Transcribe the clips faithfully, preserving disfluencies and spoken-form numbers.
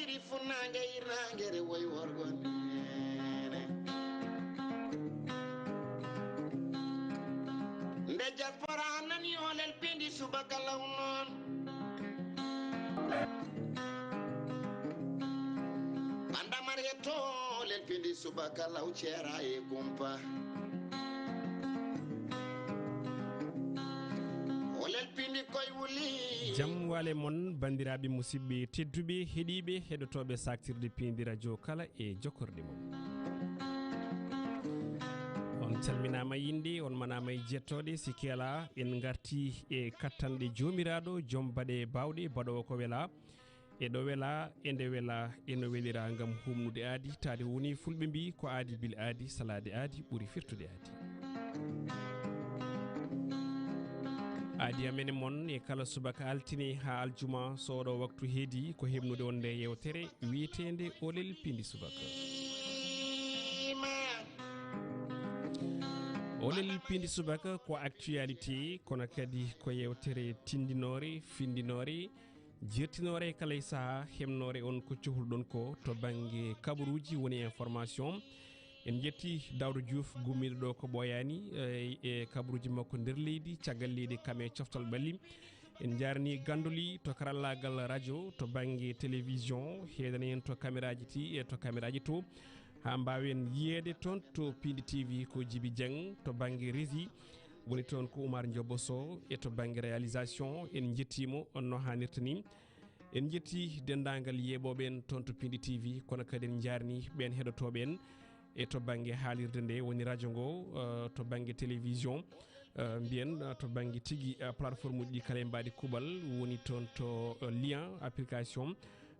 Iri funnaange irnaange rewoy worgo neene. Nde diaspora nani olel pindi subaka law noon. Banda Marietto olel pindi subaka law ceera e kumpa. Olel pindi koy wuli. Jam wale mon, bandiraaɓe, musidɓe tedduɓe, heɗiiɓe, heɗotooɓe saktirde piindi radio kala e jokkorɗe mum. On calminaama yinde, on manaama e jettooɗe, sikki alaa, en ngarti e kattanɗe Joomiraaɗo, joom baɗe baawɗe, baɗoowo ko welaa. E ɗo welaa, e nde welaa, e no welira ngam humnude aadi, taade woni fulɓe mbii ko aadi bil aadi, salaade aadi ɓuri firtude aadi. Aadi amen e mon e kala subaka altine haa aljuma, so oɗo waktu heedi, ko heɓnude on nde yewtere wiyeteende Olel Pindi Subaka. Olel Pindi Subaka ko actualité, kono kadi ko yewtere tindinoore, findinoore, jertinoore e kala e sahaa, heɓnoore on ko cohluɗon ko to bannge kabaruuji woni information. En njetti Daouda Diouf gummiiɗo ɗo ko ɓooyaani, e, e kabaruuji makko nder leydi, caggal leydi kam e coftal ɓalli. En njaarni Gandoli to karallaagal radio, to bannge télévision, heedani en to kameraaji ti, e to kameraaji to, haa mbaawen yiyeede toon to Pindi T V ko Jibi Dieng, to bannge régie, woni toon ko Oumar Ndiobo Sow, e to bannge réalisation, en njettii mo no haanirta ni. En njetti denndaangal yeeɓooɓe en toon to Pindi T V, kono kadi en njaarni ɓeen heɗotooɓe en e to bannge haalirde nde woni radio ngo, eh, to bannge télévision, eh, mbiyen, eh, to bannge tigi, eh, plateforme uji ɗi kala e mbaɗi kuuɓal woni toon to, eh, lien application.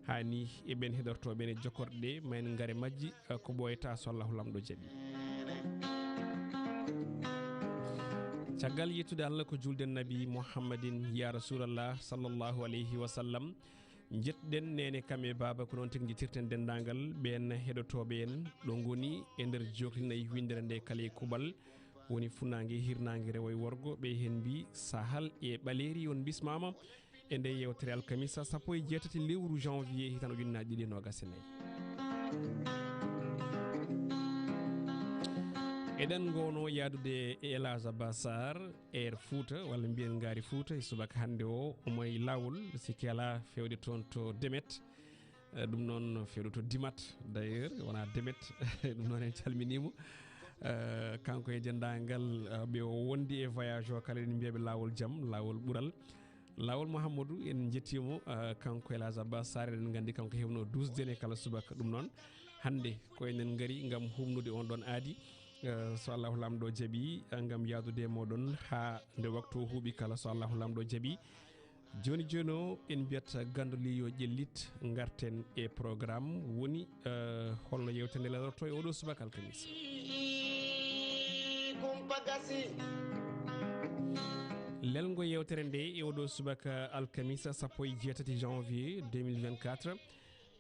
Haa ni e ɓeen heɗortooɓe en e jokkorɗe ɗe, ma en ngare majji, eh, ko ɓooyata so Allahu Laamɗo jaɓi. Caggal yettude Allah ko julde Nabi Muhammadin ya Rasulallah sallallahu alayhi wa sallam, njetɗen neene kam e baaba, ko noon tigi njettirten denndaangal ɓeen heɗotooɓe en ɗo ngoni e nder joklinay winndere nde kala e kuuɓal, woni funnaange, hirnaange, rewo e worgo, ɓe heen mbii Sahal e Ɓaleeri, on mbismaama e nde yewtere alkamisa sappo e jeetati lewru janvier hitan ujunnaaji ɗiɗi e noogas e nayi. Eɗen ngoono yaadude e El Hadj Abbas Sarr, Air Fouta, walla mbiyen Ngaari Fouta, e subaka hannde o, omo e laawol, sikki alaa, feewde toon to Demet. Eh, ɗum noon feewde to Dimat, d'ailleurs, wonaa Demet. Ɗum noon en calminiimo. Eh, kanko e denndaangal, eh, ɓe o wondi e voyage o kala, eɗen mbiya ɓe laawol jam, laawol ɓural. Laawol Mouhamadou, en njettiimo, eh, kanko El Hadj Abbas Sarr, eɗen nganndi kanko heɓno duusde ne kala subaka. Ɗum noon, hannde ko enen ngari ngam humnude on ɗon aadi, eh, so Allahu Laamɗo jaɓi, eh, ngam yaadude e mooɗon haa nde waktu o huuɓi kala, so Allahu Laamɗo jaɓi. Jooni jooni o, en mbiyat Gandoli yo ƴellit, ngarten e programme woni, eh, holno yewtere nde lelorto e oɗo subaka alkamisa. Kumpa gasi. Lelngo yewtere nde e oɗo subaka alkamisa sappo e jeetati janvier deux mille vingt-quatre.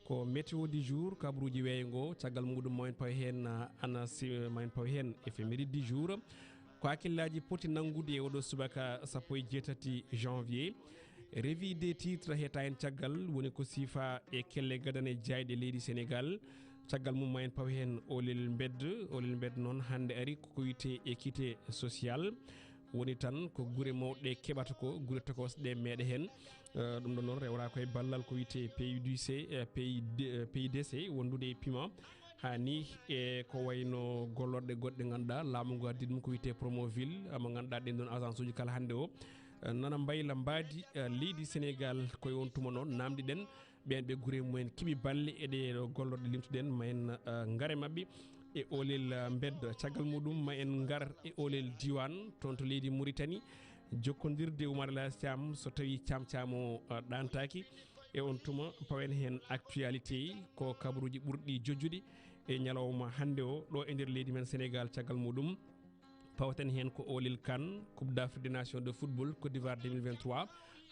Ko météo du jour, kabaruuji weeyo ngo, caggal muɗum ma en paw heen, ah, ANACIM, ma en paw heen éphéméride du jour. Ko hakkillaaji poti nanngude e oɗo subaka sappo e jeetati janvier. Revue des titres heɓta en caggal, woni ko siifa e kelle gadane jaayɗe leydi Sénégal. Caggal mum ma en paw heen Olel Mbedd. Olel Mbedd noon hannde ari ko ko wiyetee équité sociale. Woni tan ko gure mawɗe keɓata ko, gure tokosɗe meeɗa heen. Eh, ɗum ɗon noon rewra koye ballal ko wiyetee P U D C, eh, P I D, eh, P I D C wondude e piment. Haa ni e ko wayno gollorɗe goɗɗe ngannduɗaa laamu ngu addi ɗum ko wiyetee Promoville, eh, mo ngannduɗaa ɗen ɗon agence uji kala hannde o, eh, nana mbayla mbaadi, eh, leydi Sénégal. Koye on tuma noon namdi ɗen ɓeen ɓe gure mumen keɓi balle e ɗee ɗo gollorɗe limtuɗen, ma en, eh, ngare maɓɓe e Olel, eh, Mbedd. Caggal muɗum ma en ngar e Olel Diwan, toon to leydi Mauritanie, jokkondirde Oumar El Hadj Thiam, so tawii Thiam Thiam o, eh, ɗaantaaki. E on tuma pawen heen actualité, ko kabaruuji ɓurɗi jojjude e ñalawma hannde o ɗo e nder leydi men Sénégal. Caggal muɗum pawten heen ko Olel CAN, Coupe d'Afrique des Nations de football, Côte d'Ivoire deux mille vingt-trois.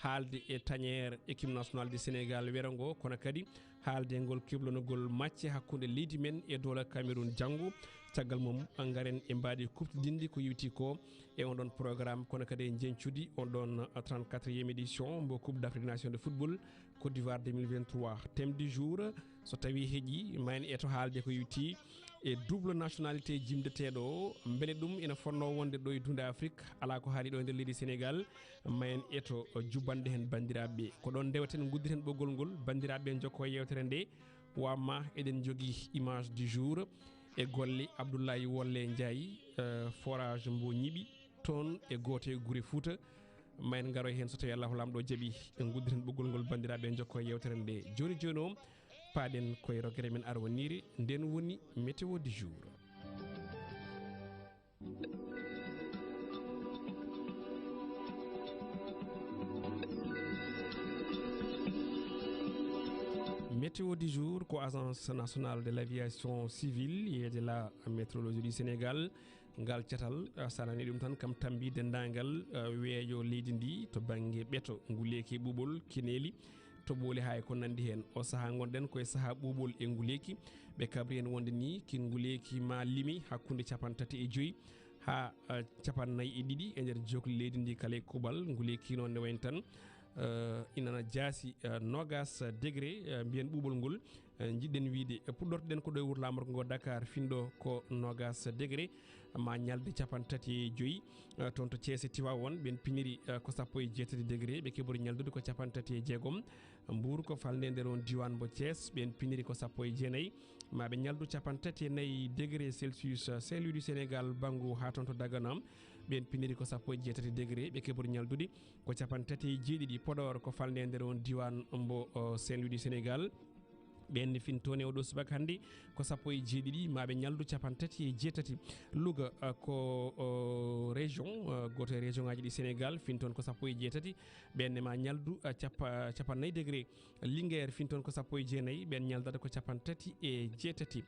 haalde e tañeere équipe nationale du Sénégal wiyetee ngo, kono kadi haalde e ngol keblonogol macce hakkunde leydi men e dowla Cameroun janngo. Caggal mum, ngaren e mbaadi kuuɓtidinndi ko yowiti ko e on ɗon programme, kono kadi e njeñcudi on ɗon trente-quatrième édition mbo Coupe d'Afrique des Nations de football Côte d'Ivoire deux mille vingt-trois. Thème du jour, so tawii heƴii, ma en eto haalde ko yowiti e double nationalité jimdeteeɗo o. Mbele ɗum ina fotnoo wonde ɗo e duunde Afrik? Alaa ko haali ɗo e nder leydi Sénégal. Ma en eto jubbande heen banndiraaɓe ɓe. Ko ɗoon ndeweten, ngudditen ɓoggol ngol. Banndiraaɓe ɓe, njokkoo yeewtere nde. Wa ma eɗen njogii image du jour e golle Abdoulaye Wolle Ndiaye, eh, forage mbo ñiɓi toon e gooto e gure Fuuta. Ma en ngaroy heen so tawii Allahu Laamɗo jaɓii. En ngudditen ɓoggol ngol, banndiraaɓe, njokkoo yeewtere nde. Jooni jooni o, paaɗen koye rogere men arwaniire, nden woni météo du jour. Météo du jour ko Agence nationale de l'aviation civile et de la météorologie du Sénégal. Ngal catal, a, so a nanii ɗum tan, kam tambi denndaangal, a, weeyo leydi ndi to bannge ɓeto, nguleeki, ɓuuɓol, keneeli, toɓooli, haa e ko nanndi heen. O sahaa ngonɗen ko e sahaa ɓuuɓol e nguleeki. Ɓe kabri en wonde nii kin nguleeki ma limi hakkunde capanɗe tati e joyi haa, a, capanɗe nayi e ɗiɗi e nder jookli leydi ndi kala e kuuɓal. Nguleeki noon ne wayno tan, a, ina jaasi, a, noogaas degré, a, mbiyen ɓuuɓol ngol. Eh, njiɗɗen wiyde, eh, puɗɗortoɗen ko ɗo e wuro laamorgo ngo Dakar, finɗo ko noogaas degré, ma ñalde capanɗe tati e joyi. Eh, toon to Thiès e Tivaouane, ɓeen piniri, eh, ko sappo e jeetati degré, ɓe keɓori ñaldude ko capanɗe tati e jeegom. Mbour ko falnde e nder on diiwaan mbo Thiès, ɓeen piniri ko sappo e jeenayi, ma ɓe ñaldu capanɗe tati e nayi degré Celsius. Saint-Louis du Sénégal, Bangu, haa toon to Dagana, ɓeen piniri ko sappo e jeetati degré, ɓe keɓori ñaldude ko capanɗe tati e jeeɗiɗi. Podor ko falnde e nder on diiwaan mbo, o, Saint-Louis du Sénégal. Ɓeen ne fintoon e oɗo subaka hannde ko sappo e jeeɗiɗi, ma ɓe ñaldu capanɗe tati e jeetati. Louga, a, ko, o, région, a, gooto e région ŋaaji ɗi Sénégal, fintoon ko sappo e jeetati. Ɓeen ne ma ñaldu, a, capa-, capanɗe nayi degré. Linguère fintoon ko sappo e jeenayi, ɓeen ñaldata ko capanɗe tati e jeetati.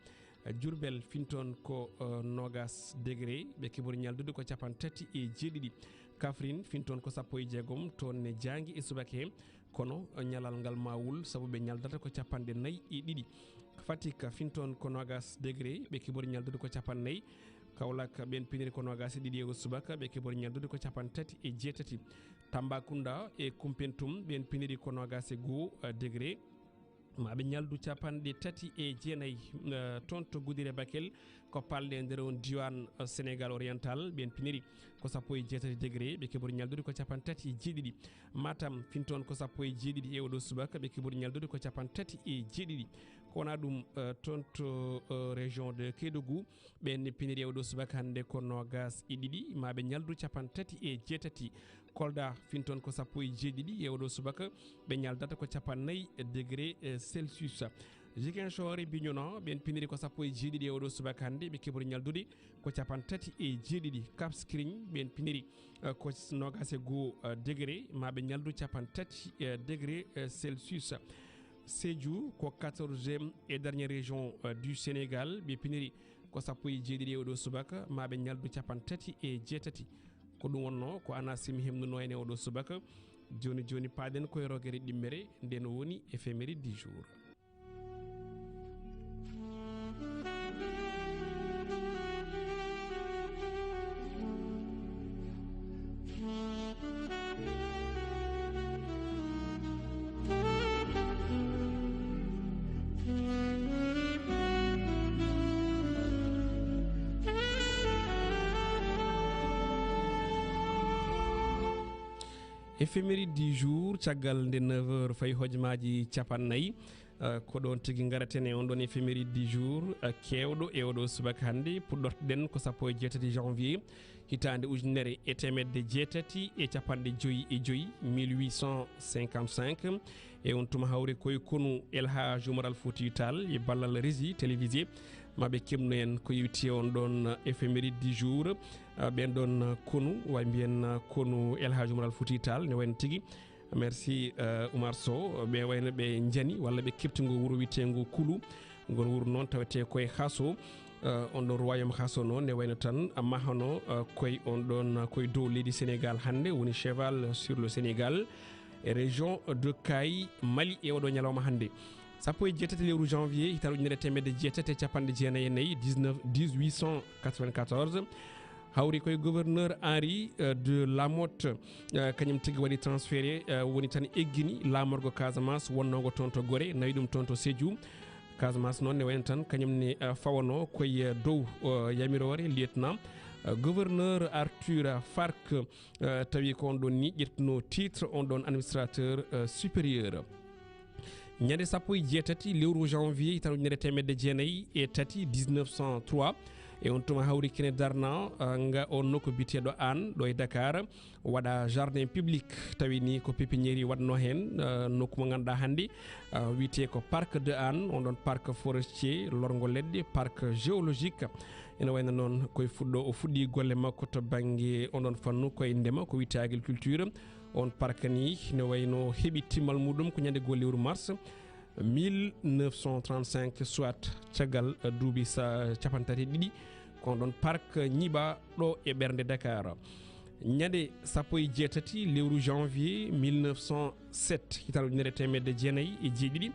A, Diourbel fintoon ko, o, noogaas degré, ɓe keɓori ñaldude ko capanɗe tati e jeeɗiɗi. Kaffrine fintoon ko sappo e jeegom, toon ne jaangi e subaka he. Kono ñalal ngal ma wul, sabu ɓe ñaldata ko capanɗe nayi e ɗiɗi. Fatick fintoon ko noogaas degré, ɓe keɓori ñaldude ko capanɗe nayi. Kaolack, ɓeen piniri ko noogaas e ɗiɗi e o subaka, ɓe keɓori ñaldude ko capanɗe tati e jeetati. Tambacounda e Koumpentoum, ɓeen piniri ko noogaas e goo, eh, degré, ma ɓe ñaldu capanɗe tati e jeenayi. Eh, toon to Goudiry e Bakel, ko palde e nder on diiwaan, eh, Sénégal oriental, ɓeen piniri ko sappo e jeetati degré, ɓe keɓori ñaldude ko capanɗe tati e jeeɗiɗi. Matam fintoon ko sappo e jeeɗiɗi e oɗo subaka, ɓe keɓori ñaldude ko capanɗe tati e jeeɗiɗi. Ko wonaa ɗum, eh, toon to, eh, région de Kédougou, ɓeen ne piniri e oɗo subaka hannde ko noogaas e ɗiɗi, ma ɓe ñaldu capanɗe tati e jeetati. Kolda fintoon ko sappo e jeeɗiɗi e oɗo subaka, ɓe ñaldata ko capanɗe nayi degré, eh, Celsius. Ziguinchor e Bignona, ɓeen piniri ko sappo e jeeɗiɗi e oɗo subaka hannde, ɓe keɓori ñaldude ko capanɗe tati e jeeɗiɗi. Cap Skirring, ɓeen piniri, eh, ko noogaas e goo, eh, degré, ma ɓe ñaldu capanɗe tati, eh, degré, eh, Celsius. Sédhiou ko quatorzième et dernière région, eh, du Sénégal, ɓe piniri ko sappo e jeeɗiɗi e oɗo subaka, ma ɓe ñaldu capanɗe tati e jeetati. Ko ɗum wonnoo ko ANACIM hemnunoo en e oɗo subaka. Jooni jooni paaɗen koye rogere ɗimmere, nden woni éphéméride du jour. Éphéméride du jour, caggal nde neuf heures fayi hojomaaji capanɗe nayi. Eh, ko ɗoon tigi ngaraten e on ɗon éphéméride du jour, eh, keewɗo e oɗo subaka hannde. Puɗɗortoɗen ko sappo e jeetati janvier, hitaande ujunere e teemedde jeetati e capanɗe joyi e joyi, mille huit cent cinquante-cinq. E on tuma hawre koye konu El Hadj Oumar Al Foutiyou Tall e ballal régie télévisée. Ma ɓe keɓnu en ko yowiti on ɗon éphéméride du jour. Ah, ɓeen ɗon konu, way mbiyen konu El Hadj Oumar Al Foutiyou Tall, ne wayno tigi. Merci, euh, Oumar Sow. Ɓe wayno ɓe njani walla ɓe keɓti ngo wuro wiyeteengo Kulu. Ngon wuro noon tawetee koye Xaso. Euh, on ɗon royaume Xaso noon ne wayno tan mahano, euh, koye on ɗon, koye dow leydi Sénégal hannde, woni cheval sur le Sénégal. e région de Kayi, Mali, e oɗo ñalawma hannde. Sappo e jeetati lewru janvier, hitaande ujunere teemedde jeetati e capanɗe jeenayi e nayi, dix-neuf, dix-huit cent quatre-vingt-quatorze, hawri koye gouverneur Henri, euh, de Lamotte, euh, kañum tigi waɗi transféré, euh, woni tan eggini laamorgo Casamance wonnongo toon to Gorée, nawi ɗum toon to Sédhiou. Casamance noon ne wayno tan kañum ne, euh, fawano koye, euh, dow, euh, yamiroore lieutenant, euh, gouverneur Arthur Farc, euh, tawi ko on ɗon ni ƴettuno titre on ɗon administrateur, euh, supérieur. Ñande sappo e jeetati lewru janvier tan ujunere teemedde jeenayi e tati, dix-neuf cent trois, e on tuma hawri kene darna, euh, nga on nokku biteɗo Hann ɗo e Dakar, waɗa jardin public, tawi ni ko pépinière waɗno heen, euh, nokku mo ngannduɗaa hannde, euh, wiyetee ko Parc de Hann, on ɗon parc forestier, lorgo leɗɗe, parc géologique. Ene wayno noon koye fuɗɗo, o fuɗɗi golle makko to bannge on ɗon fannu koye ndema, ko wiyetee agriculture. On parc ni ne wayno heɓi timmal muɗum ko ñande goo lewru mars mille neuf cent trente-cinq, soit caggal, euh, duuɓi sa-, capanɗe tati e ɗiɗi, ko on ɗon parc ñiɓa ɗo e ɓernde Dakar. Ñande sappo e jeetati lewru janvier mille neuf cent sept, hitaande ujunere teemedde jeenayi e jeeɗiɗi,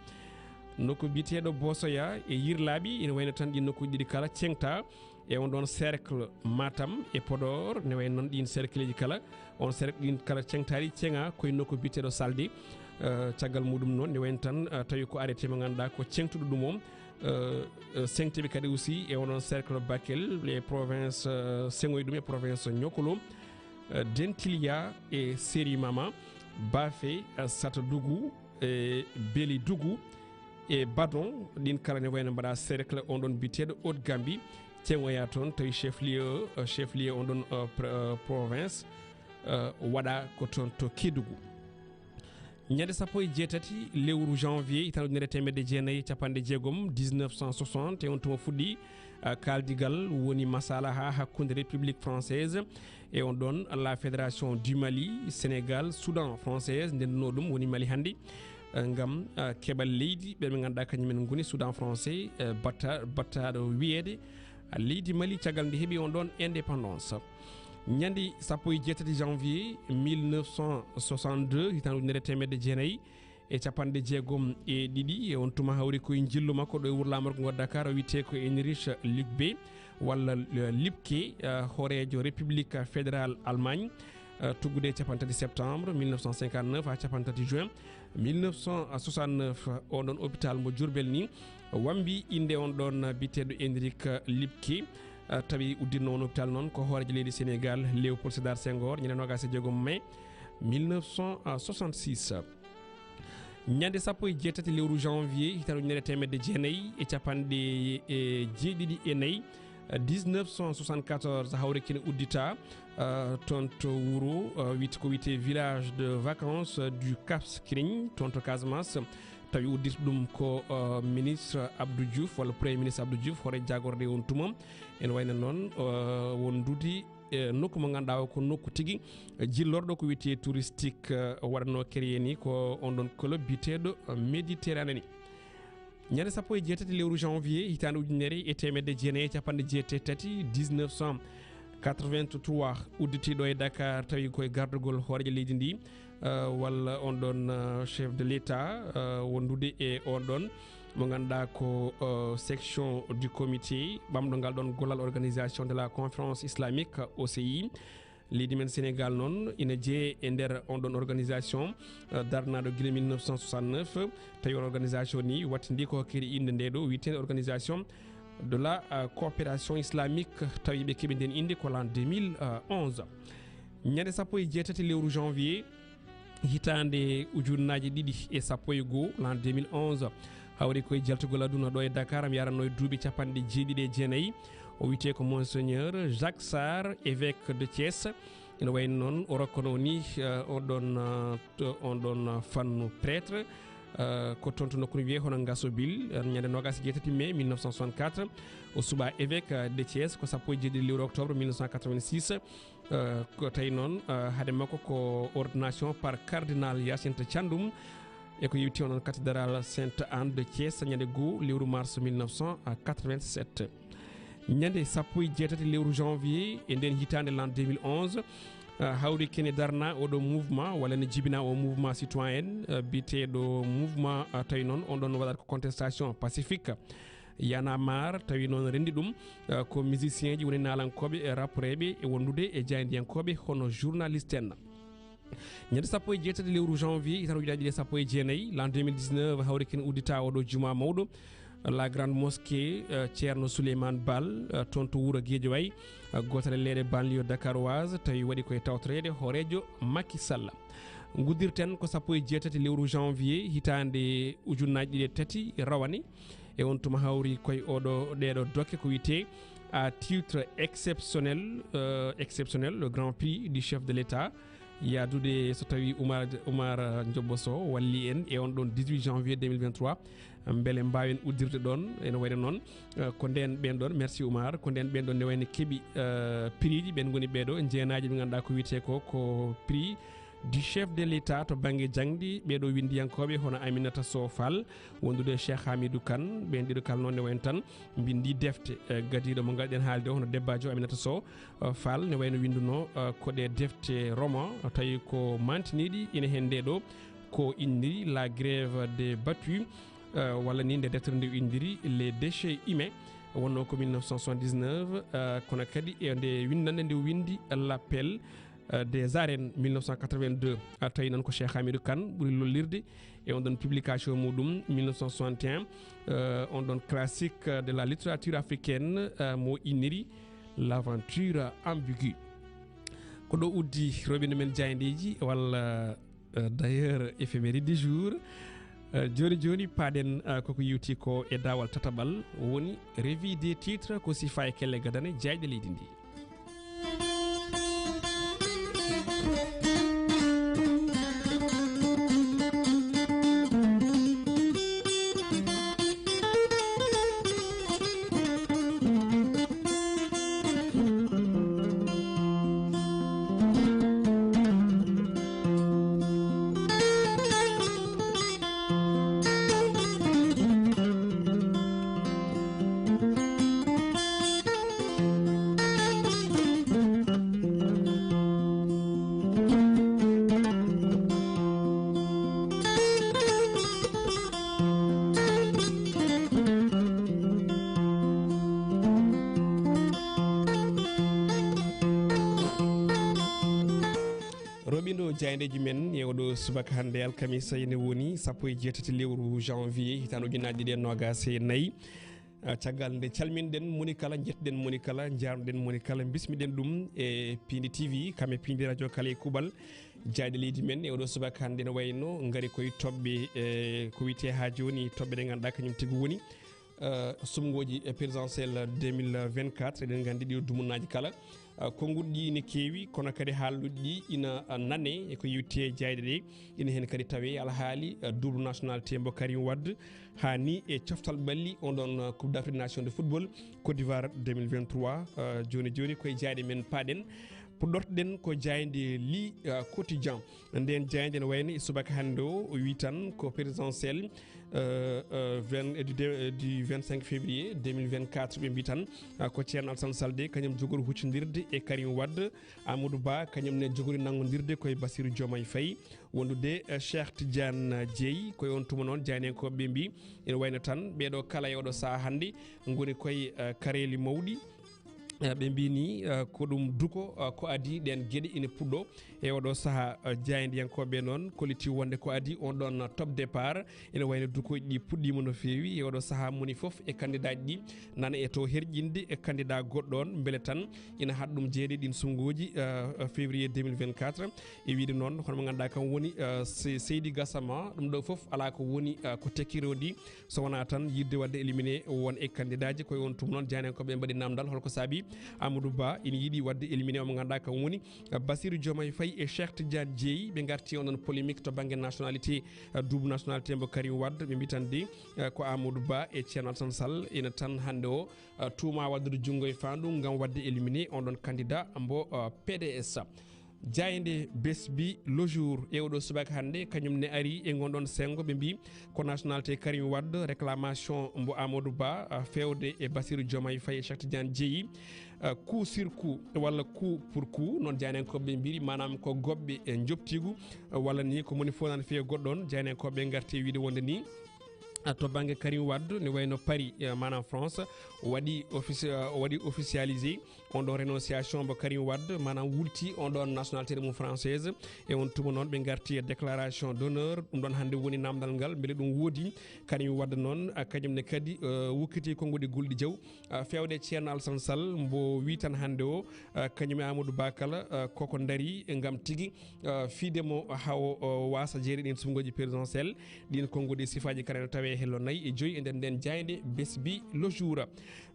nokku biyeteeɗo Bosoya e Yirlaaɓi, ene wayno tan ɗi nokkuuji ɗiɗi kala ceŋta e on ɗon cercle Matam e Podor, ne wayno noon ɗin cercleji kala, on cercle ɗin kala ceŋtaaɗi ceŋa koye nokku biyeteeɗo Salde. Euh, caggal muɗum noon, ne wayno tan, euh, tawi ko arrêté mo ngannduɗaa ko ceŋtuɗo ɗum o, euh, euh, ceŋtiiɓe kadi aussi e on ɗon cercle Bakel, e province, euh, seŋoy ɗum e province Niokolo, euh, Dentilia e Serimama, Bafe, euh, Satadougou, e Belidougou, e Badon, ɗin kala ne wayno mbaɗa cercle on ɗon biyeteeɗo Haut-Gambie, ceŋoya toon, tawi chef lieu, euh, chef lieu on ɗon, euh, pr-, euh, province, euh, waɗa ko toon to Kédougou. Ñande sappo e jeetati lewru janvier, hitaande ujunere teemedde jeenayi e capanɗe jeegom, dix-neuf cent soixante, e on tuma fuɗɗi, euh, kaaldigal woni masalaha hakkunde République française e on ɗon la Fédération du Mali, Sénégal, Soudan française, ndenduno ɗum woni Mali hannde, euh, ngam, euh, keɓal leydi ɓe ɓe ngannduɗaa kañumen ngoni Soudan français, euh, batta-, battaɗo wiyeede, euh, leydi Mali caggal nde heɓi on ɗon indépendance. Ñande sappo e jeetati janvier mille neuf cent soixante-deux, hitaande ujunere teemedde jeenayi e capanɗe jeegom e ɗiɗi, e on tuma hawri koye njillu makko ɗo e wuro laamorgo ngo Dakar, o wiyetee ko Heinrich Lübke walla, eh, Lipke, eh, hooreejo République Fédérale Allemagne, eh, tuggude e capanɗe tati septembre mille neuf cent cinquante-neuf haa capanɗe tati juin mille neuf cent soixante-neuf. On ɗon hôpital mo Diourbel ni wambi innde on ɗon biyeteeɗo Heinrich Lipke, eh, tawi udditno on hôpital noon ko hooreejo leydi Sénégal, Léopold Sédar Senghor, ñande noogaas e jeegom mai mille neuf cent soixante-six. Ñande sappo e jeetati lewru janvier, hitaande ujunere teemedde jeenayi e capanɗe, e, jeeɗiɗi e nayi, dix-neuf cent soixante-quatorze, hawre kene uddita, eh, toon to wuro, eh, wiyte-, ko wiyetee village de vacances du Cap Skirring, toon to Casamance. Tawi udditi ɗum ko, eh, ministre Abdou Diouf, walla Premier ministre Abdou Diouf, hoore jaagorɗe on tuma. Ene wayno noon, eh, wondude e nokku mo ngannduɗaa o ko nokku tigi, eh, jillorɗo ko wiyetee touristique, eh, waɗatno créé ni ko on ɗon club biyeteeɗo, eh, Méditerranée ni. Ñande sappo e jeetati lewru janvier, hitaande ujunere e teemedde jeenayi e capanɗe jeetati e tati, dix-neuf cent quatre-vingt-trois, udditi ɗo e Dakar, tawi koye gardagol hooreejo leydi ndi, eh, walla on ɗon, eh, chef de l'État, eh, wondude e on ɗon mo ngannduɗaa ko, eh, section du comité ɓamɗo ngal ɗon gollal Organisation de la Conférence Islamique, O C I. Leydi men Sénégal noon ina jeeye e nder on ɗon organisation, eh, darnaaɗo gila mille neuf cent soixante-neuf, tawi on organisation ni wattindi ko hokkiri innde nde ɗo wiyeteende Organisation de la, eh, Coopération Islamique, tawi ɓe keɓi nden innde ko l'an deux mille onze. Ñande sappo e jeetati lewru janvier, hitaande ujunnaaje ɗiɗi e sappo e goo, l'an deux mille onze, hawri koye jaltugol aduna ɗo e Dakar, mi yaranno e duuɓi capanɗe jeeɗiɗi e jeenayi. O wiyetee ko Monseigneur Jacques Sarr, évêque de Thiès. Ina wayno noon o rokkano ni, eh, on ɗon, eh, to-, on ɗon, eh, fannu prêtre, eh, ko toon to nokku no wiyee hono Ngasobil, eh, ñande noogaas e jeetati mai mille neuf cent soixante-quatre. O suɓaa évêque, eh, de Thiès ko sappo e jeeɗiɗi lewru octobre mille neuf cent quatre-vingt-six. Eh, ko tawi noon, eh, hade makko ko ordination par cardinal Hyacinthe Thiandoum, e ko yewti onon cathédrale Sainte Anne de Thiès, ñande goo lewru mars mille neuf cent quatre-vingt-sept. Ñande sappo e jeetati lewru janvier e nden hitaande l'an deux mille onze, Ah, hawri kene darna oɗo mouvement, walla ne jibina o mouvement citoyen, ah, biyeteeɗo mouvement, ah, tawi noon on ɗon waɗata ko contestation pacifique. Y'en a marre, tawi noon renndi ɗum, ah, ko musicien ji woni naalankooɓe, e rappereeɓe, e wondude e jaayndiyankooɓe hono journaliste en. Ñande sappo e jeetati lewru janvier, hitande ujunaaji ɗiɗi e sappo e jeenayi, l'an deux mille dix-neuf, hawri kene uddita oɗo juma mawɗo, la grande mosquée, eh, Ceerno Souleymane Baal, eh, toon to wuro Guédiawaye, eh, gootal e leeɗe banlieue dakaroise, tawi waɗi koye tawtoreede hooreejo Macky Sall. Nguddirten ko sappo e jeetati lewru janvier, hitaande ujunaaji ɗiɗi e tati rawane. E on tuma hawri koye oɗo, ɗeɗo dokke ko wiyetee à titre exceptionnel, euh, exceptionnel, le Grand Prix du chef de l'État, yaadude so tawi Oumar, Oumar Ndiobbo Sow walli en e on ɗon dix-huit janvier deux mille vingt-trois. Mbele mbaawen uddirde ɗon, ene wayno noon, euh, ko nden ɓen ɗon, merci Oumar, ko nden ɓen ɗon ne wayno keɓi, euh, prix ji, ɓen ngoni ɓeɗo jeenaaji ɓe ngannduɗaa ko wiyetee ko, ko prix du chef de l'État to bannge jaŋde, ɓeɗo winndiyankooɓe hono Aminata Sow Fall, wondude e Cheikh Hamidou Kane, ɓen ɗiɗo kala noon ne wayno tan mbinndi defte, eh, gadiiɗo mo ngalɗen haalde o hono debbajo Aminata Sow, eh, Fall, ne wayno winnduno, eh, ko ɗe defte roman, tawi ko mantiniiɗi ina heen nde ɗo, ko inniri La Grève des battus, eh, walla ni nde deftere nde o inndiri Les déchets humains, wonno ko mille neuf cent soixante-dix-neuf, eh, kono kadi e nde winndannde nde o winndi L'appel, euh, des arènes mille neuf cent quatre-vingt-deux. A tawi noon ko Cheikh Hamidou Kane ɓuri lollirde e on ɗon publication muɗum mille neuf cent soixante et un, euh, on ɗon classique de la littérature africaine, euh, mo inniri L'aventure ambiguë. Ko ɗo uddi roɓino men jaayndeeji walla, euh, d'ailleurs éphéméride du jour. Euh, jooni jooni paaɗen, euh, koko yewti ko e daawal tataɓal woni revue des titres ko sifa e kelle gadane jaayɗe leydi ndi. Roɓindo jaayndeeji men e oɗo subaka hannde alkamisa ene woni sappo e jeetati lewru janvier hitaande ujunaaji ɗiɗi e noogaas e nayi. Ah, caggal nde calminɗen moni kala, njettuɗen moni kala, njaarnuɗen moni kala, mbismiɗen ɗum e Piindi T V, kam e Piindi Radio kala e kuuɓal. Jaayɗe leydi men e oɗo subaka hannde ne wayno ngari koye toɓɓe, eh, ko wiyetee haa jooni toɓɓe ɗe ngannduɗaa kañum tigi woni, eh, suɓngooji, eh, présidentielle deux mille vingt-quatre. Eɗen nganndi ɗiɗo dumunnaaji kala, eh, konnguɗi ɗi ina keewi, kono kadi haalluɗi ɗi ina, eh, nane e ko yewti e jaayɗe ɗe. Ina heen kadi tawee alhaali, eh, double nationalité mbo Karim Wade, haa ni e coftal ɓalli on ɗon, eh, Coupe d'Afrique Nation de football Côte d'Ivoire deux mille vingt-trois. Eh, jooni jooni koye jaayɗe men paaɗen. Puɗɗortoɗen ko jaaynde Le, eh, Quotidien. Nden jaaynde ne wayno e subaka hannde o, o wi tan ko présidentielle, eh, eh, vingt, du, du vingt-cinq février deux mille vingt-quatre, ɓe mbi tan, eh, ko Ceerno Alassane Sall de kañum jogori huccondirde e Karim Wade, Amadou Ba kañum ne jogori nanngondirde koye Bassirou Diomaye Faye, wondude, eh, Cheikh Tidiane Dièye. Koye on tuma noon, jaayndiyankooɓe ɓe mbi ina wayno tan ɓeɗo kala e oɗo sahaa hannde ngoni koye, eh, kareeli mawɗi. Eh, ɓe mbi ni, eh, ko ɗum duko, eh, ko adii ɗeen geɗe ina puɗɗo. E oɗo sahaa, eh, jaayndiyankooɓe noon kolliti wonde ko adii on ɗon top départ. Ina wayno dukoji ɗi puɗɗiima no feewi. E oɗo sahaa moni fof e kandidaaji ɗi nana e to herƴinde e kandidaa goɗɗo on, mbele tan ina haɗa ɗum jeeyde ɗin suɓngooji, eh, eh, février deux mille vingt-quatre. E wiide noon, hono mo ngannduɗaa kam woni, eh, Se-, Seydi Gassama, ɗum ɗo fof alaa ko woni, eh, ko tekkirodi, so wonaa tan yiɗde waɗde éliminé won e kandidaaji. Koye on tuma noon, jaayndiyankooɓe mbaɗi namdal, holko saabi Amadou Ba ina yiɗi waɗde éliminé o mo ngannduɗaa kam woni, eh, Bassirou Diomaye Faye e Cheikh Tidiane Dièye. Ɓe ngarti on ɗon polémique to bannge nationalité, eh, double nationalité mbo Karim Wade. Ɓe mbi tan de, eh, ko Amadou Ba e Ceerno Alassane Sall ina tan hannde o, eh, tuuma waɗdude junngo e faandu ngam waɗde éliminé on ɗon candidat mbo, eh, P D S. Jaaynde Besbi Le Jour e oɗo subaka hannde, kañum ne ari e ngon ɗon senngo, ɓe mbi ko nationalité Karim Wade, réclamation mbo Amadou Ba, ah, feewde e Bassirou Diomaye Faye e Cheikh Tidiane Dièye, ah, coup sur coup walla coup pour coup, noon jaayndiyankooɓe mbiri, maanaam ko goɓɓe e njoɓtiigu, ah, walla ni ko moni fof nana fiya goɗɗo on. Jaayndiyankooɓe ngarti e wiide wonde ni, ah, to bannge Karim Wade, ne wayno Paris, eh, maanaam France, waɗi offici-, ah, waɗi officialisé on ɗon renonciation mbo Karim Wade, maanaam wulti on ɗon nationalité mum française. E on tuma noon ɓe ngarti e déclaration d'honneur. Ɗum ɗon hannde woni namdal ngal, mbele ɗum woodi. Karim Wade noon, ah, kañum ne kadi, eh, wukkiti konnguɗi gulɗi jaw, ah, feewde Ceerno Alassane Sall, mbo wi tan hannde o, ah, kañum e Amadou Ba kala, ah, koko ndari ngam tigi, ah, fiide mo hawo, ah, wasa jeere ɗin sumngooji présidentielle. Ɗin konnguɗi sifaaji kala ne tawe hello nayi e joyi e nder nden jaaynde Besbi Le Jour.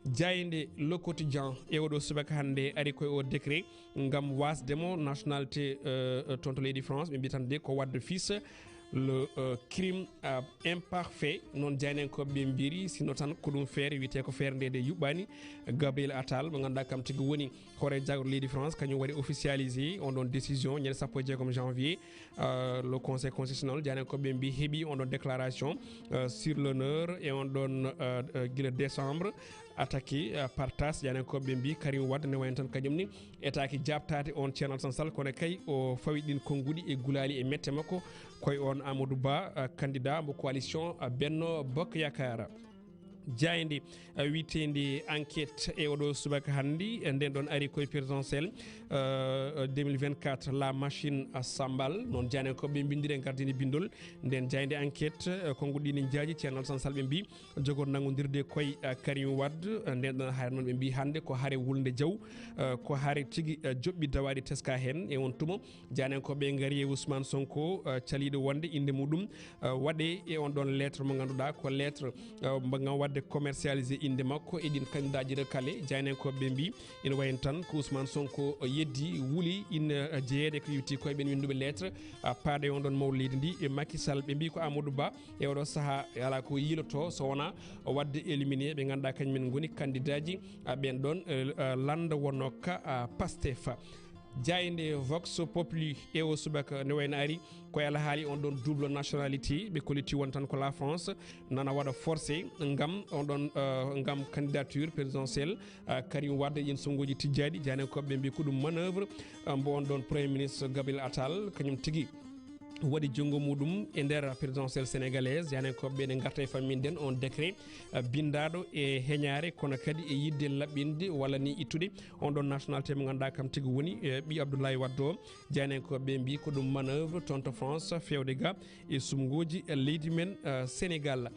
Jaaynde Le Quotidien e oɗo subaka hannde ari koye o décret ngam wasde mo nationalité, euh, euh, toon to leydi France. Ɓe mbi tan de ko wadde fils le, euh, crime, euh, imparfait. Noon jaayndiyankooɓe ɓe mbiri, sinno tan ko ɗum feere, wiyetee ko feere nde de yuɓɓaani. Gabriel Attal, mo ngannduɗaa kam tigi woni hoore jagorɗo leydi France, kañum waɗi officialisé on ɗon décision ñande sappo e jeegom janvier. Euh, le Conseil constitutionnel, jaayndiyankooɓe ɓe mbi heɓi on ɗon déclaration, euh, sur l'honneur e on ɗon, euh, euh, gila décembre, attaqué, euh, par tasse. Jaayndiyankooɓe ɓe mbi Karim Wade ne wayno tan kañum ni etaaki jaabtaade on Ceerno Alassane Sall, kono kay o fawi ɗin konnguɗi e gulaali e mette makko, koye on Amadou Ba, euh, candidat mbo coalition, euh, Benno Bokk Yaakaar. Jaaynde, eh, wiyeteende Enquête e oɗo subaka hannde, eh, nden ɗon ari koye présidentiel, eh, deux mille vingt-quatre, la machine à sambal. Noon jaayndiyankooɓe mbindiri e ngardini bindol. Nden jaaynde Enquête, eh, konnguɗi ne njaaji Ceerno Alassane Sall ɓe mbi jogor nanngondirde koye, eh, Karim Wade. Eh, nden ɗon hare noon ɓe mbi hannde ko hare wulnde jaw, eh, ko hare tigi, eh, joɓɓi dawaaɗi teska heen. E on tuma, jaayndiyankooɓe ngari e Ousmane Sonko, eh, caliiɗo wonde innde muɗum, eh, waɗe e on ɗon lettre mo ngannduɗaa ko lettre, eh, mo ngam waɗde commercialisé innde makko e ɗin candidat ji recalé. Jaayndiyankooɓe mbi ina wayno tan ko Ousmane Sonko yeddi, wuli, ina jeyeede ko yewti koye ɓen winnduɓe lettre, ah, paaɗe on ɗon mawɗo leydi ndi e Macky Sall. Ɓe mbi ko Amadou Ba e oɗo sahaa alaa ko yiiloto so wonaa waɗde éliminé ɓe ngannduɗaa kañumen ngoni candidat ji, ah, ɓen ɗon, eh, eh, lannda wonno ka, ah, Pastef. Jaaynde Vox Populi e o subaka ne wayno ari koye alhaali on ɗon double nationalité, ɓe kolliti won tan ko la France nana waɗa forcé ngam on ɗon, eh, ngam candidature présidentielle, eh, Karim Wade e yen sonnguuji tijjaaɗi. Jaayndiyankooɓe mbi ko ɗum manœuvre, eh, mbo on ɗon Premier ministre Gabriel Attal kañum tigi waɗi junngo muɗum e nder présidentielle sénégalaise. Jaayndiyankooɓe ɓe ne ngarta e famminden on décret, eh, binndaaɗo e heñaare, kono kadi e yiɗde laɓɓinde walla ni ittude on ɗon nationalité mo ngannduɗaa kam tigi woni, eh, ɓii Abdoulaye Wade o. Jaayndiyankooɓe ɓe mbi ko ɗum manœuvre toon to France feewde ga e sumngooji, eh, leydi men, eh, Sénégal.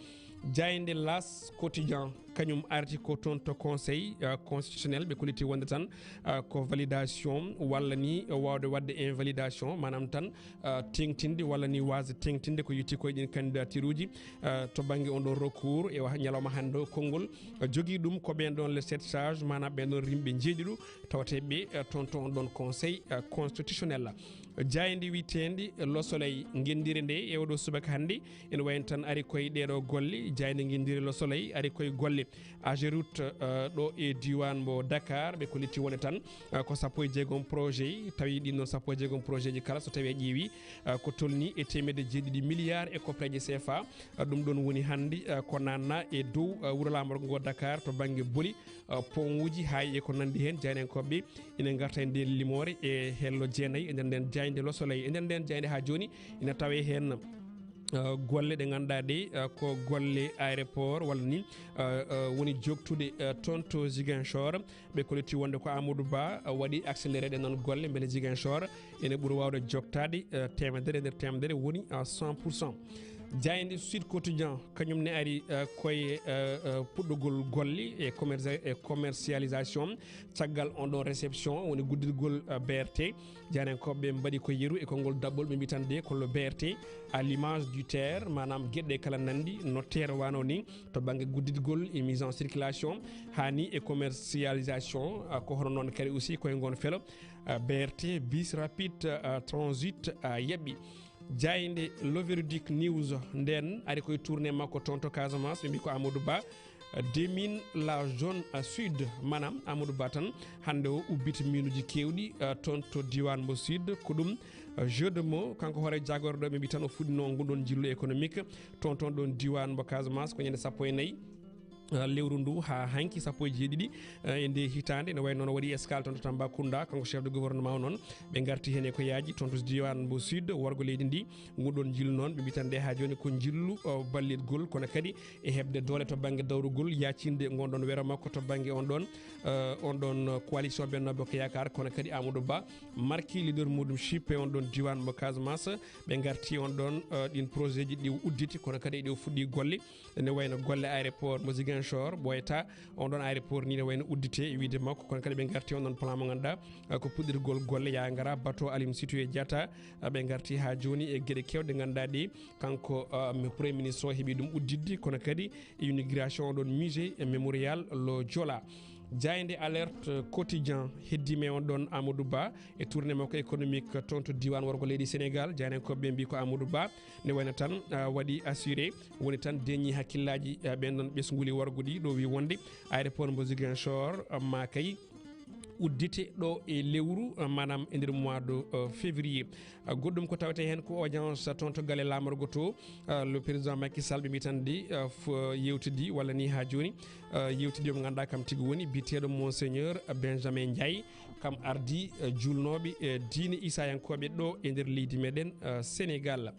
Jaaynde L'As Quotidien, kañum arti ko toon to Conseil, eh, constitutionnel, ɓe kolliti wonde tan, eh, ko validation walla ni waawde waɗde invalidation, maanaam tan, eh, teeŋtinde walla ni waasde teeŋtinde ko yowiti koye ɗin candidature uji, eh, to bannge on ɗon recours e wa-, ñalawma hannde o. Konngol, eh, jogii ɗum ko ɓeen ɗon les sept sages, maanaam ɓeen ɗon rimɓe njeeɗiɗo tawateeɓe, eh, toon to on ɗon Conseil, eh, constitutionnel. Jaaynde wiyeteende Le Soleil, ngenndire nde e oɗo subaka hannde ene wayno tan ari koye ɗeeɗo golle. Jaaynde ngenndire Le Soleil ari koye golle Ageroute, eh, ɗo e diiwaan mbo Dakar. Ɓe kolliti wonde tan, eh, ko sappo e jeegom projet, tawi ɗin ɗon sappo e jeegom projet ji kala, so tawi a ƴeewi, eh, ko tolni e teemedde jeeɗiɗi milliards e koppareeje C F A. Eh, ɗum ɗon woni hannde, eh, ko nanna e dow, eh, wuro laamorgo ngo Dakar to bannge boli, eh, pont uji, haa e ko nanndi heen. Jaayndiyankooɓe ɓe ina ngarta e ndeen limoore e hello jeenayi e nder ndeen jaaynde Le Soleil. E nder ndeen jaaynde haa jooni ina tawee heen, eh, golle ɗe ngannduɗaa ɗe, eh, ko golle aéroport walla ni, eh, eh, woni joktude, eh, toon to Ziguinchor. Ɓe kolliti wonde ko Amadou Ba, eh, waɗi accéléré ɗe noon golle mbele Ziguinchor ene ɓuri waawde joktaade, eh, teemedere e nder teemedere woni, eh, cent pour cent. Jaaynde Sud Quotidien, kañum ne ari, eh, koye, eh, eh, puɗɗogol golle e commerci-, e commercialisation, caggal on ɗon réception, woni gudditgol, eh, B R T. Jaayndiyankooɓe ɓe mbaɗi ko yeru e konngol daɓɓol, ɓe mbi tan de ko le B R T à l'image du TER, maanaam geɗe kala nanndi no TER wano ni, to bannge gudditgol e mise en circulation, haa ni e commercialisation, ah, ko hono noon kadi aussi koye ngon felo, ah, B R T, bus rapide, ah, transit, ah, yaɓɓi. Jaaynde Le Verdict News nden ari koye tournée makko toon to Casamance, ɓe mbi ko Amadou Ba, Demine la zone sud, maanaam Amadou Ba tan hannde o ubbiti miinuuji keewɗi, eh, toon to diiwaan mo sud. Ko ɗum, eh, jeu de mots, kanko hoore jagorɗo ɓe mbi tan o fuɗɗino ngun ɗon njillu économique toon toon ɗon diiwaan mo Casamance ko ñande sappo e nayi, eh, lewru ndu haa hanki sappo e jeeɗiɗi, eh, e nde hitaande. Ene wayi noon o waɗi escale toon to Tambacounda, kanko chef de gouvernement o noon. Ɓe ngarti heen e ko yaaji toon to diiwaan mo sud, worgo leydi ndi. Ngun ɗon njillu noon, ɓe mbi tan nde haa jooni ko njillu, o, ballitgol, kono kadi e heɓde doole to bannge dawrugol, yaacinde ngon ɗon wero makko to bannge on ɗon, eh, on ɗon coalition Benno Bokk Yaakaar, kono kadi Amadou Ba marki leader muɗum chippe on ɗon diiwaan mo Casamance. Ɓe ngarti on ɗon, eh, ɗin projet ji ɗi udditi, kono kadi ɗi o fuɗɗi golle. Ene wayno golle aéroport mo Ziguinchor, ɓooyata on ɗon aéroport ni ne wayno uddite e wiide makko, kono kadi ɓe ngarti on ɗon plan mo ngannduɗaa, eh, ko puɗɗirgol golle yaa ngara bateau Aline Sitoé Diatta, eh, ɓe ngarti haa jooni e geɗe keewɗe ngannduɗaa ɗi kanko, eh, mi-, premier ministre o heɓi ɗum udditde, kono kadi e inauguration on ɗon musée e mémorial lo Joola. Jaaynde Alerte Quotidien heddii me on ɗon Amadou Ba e tournée makko économique toon to diiwaan worgo leydi Sénégal. Jaayndiyankooɓe ɓe mbi ko Amadou Ba ne wayno tan, ah, waɗi assuré, woni tan deñi hakkillaaji, ah, ɓen ɗon ɓesnguuli worgo ɗi, ɗo wi wonde aéroport mo Ziguinchor, ah, ma kay uddite ɗo e lewru, ah, maanaam e nder mois de, ah, février. Ah, goɗɗum ko tawetee heen ko audience toon to galle laamorgo to, ah, le président Macky Sall ɓe mbi tan ɗi, ah, f-, yewtidi walla ni haa jooni, ah, yewtidi mo ngannduɗaa kam tigi woni biyeteeɗo Monseigneur Benjamin Ndiaye. Kam ardi, eh, juulnooɓe, eh, diine Isayankooɓe ɗo e nder leydi meɗen, eh, Sénégal.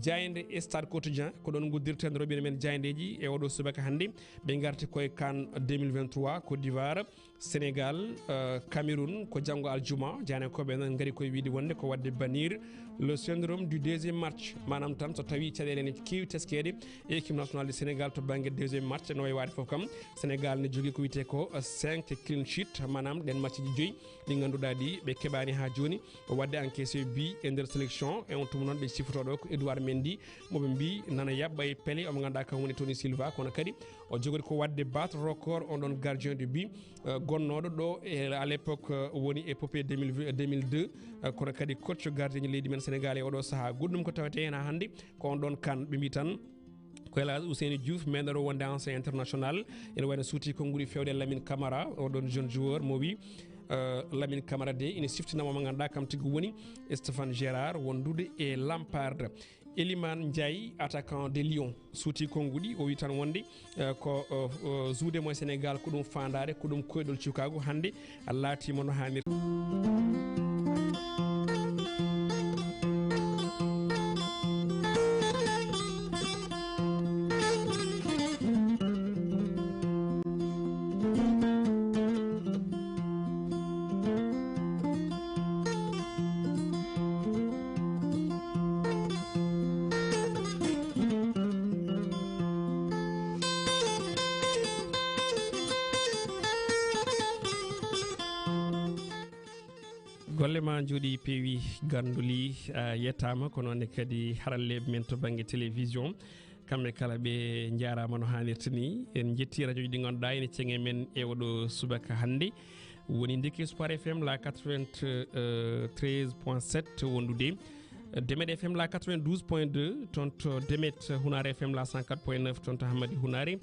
Jaaynde Stade Quotidien, ko ɗon nguddirten roɓɓe men jaayndeeji e oɗo subaka hannde. Ɓe ngarti koye CAN deux mille vingt-trois, Côte d'Ivoire, Sénégal, eh, Cameroun, ko janngo aljuma. Jaayndiyankooɓe noon ngari koye wiide wonde ko waɗde bannir le syndrome du deuxième match. Maanaam tan so tawii caɗeele ne keewi teskeede e équipe nationale du Sénégal to bannge deuxième match, no wayi waade fof kam, Sénégal ne jogii ko wiyetee ko, eh, cinq clean sheet, maanaam ɗen match ji joyi. Ɗi ngannduɗaa ɗi ɓe keɓaani haa jooni. O waɗde encaissé bi e nder sélection, e on tuma noon ɓe cifotoo ɗo ko Edouard Mendy, mo ɓe mbi nana yaɓɓa e Pelé, omo ngannduɗaa kam woni Tony Silva, kono kadi o jogori ko waɗde battre record on ɗon gardien de but, eh, gonnooɗo ɗo e, à l'époque, eh, woni épopée deux mille vingt, deux mille deux, eh, kono kadi coach gardien leydi men Sénégal e oɗo sahaa. Goɗɗum ko tawetee heen haa hannde ko on ɗon CAN ɓe mbi tan, ko El Hadj Ousseynou Diouf, meɗɗo wonde ancien international, ene wayno suuti konnguɗi fewde Lamine Camara, oɗon jeune joueur mo wi, eh, Lamine Camara de ina siftinama mo ngannduɗaa kam tigi woni Stéphane Gérard wondude e Lampard. Elimane Ndiaye, attaquant de Lyon, suuti konnguɗi, o wi tan wonde, eh, ko, eh, eh, joude mo e Sénégal ko ɗum faandaare, ko ɗum koyɗol cukaagu hannde. A laatiima no haanirta. Golle ma njooɗi peewi, Ganduli, a yettaama, ko noon ne kadi haralleeɓe men to bannge télévision, kamɓe kala ɓe njaaraama no haanirta ni. En njetti radio ji ɗi ngannduɗaa ene ceŋe men e oɗo subaka hannde. Woni Ndeke Espoir F M la quatre-vingt-treize point sept wondude Demet F M la quatre-vingt-douze point deux, toon to Demet, Hunaare F M la cent quatre point neuf, toon to Hammadi Hunaare.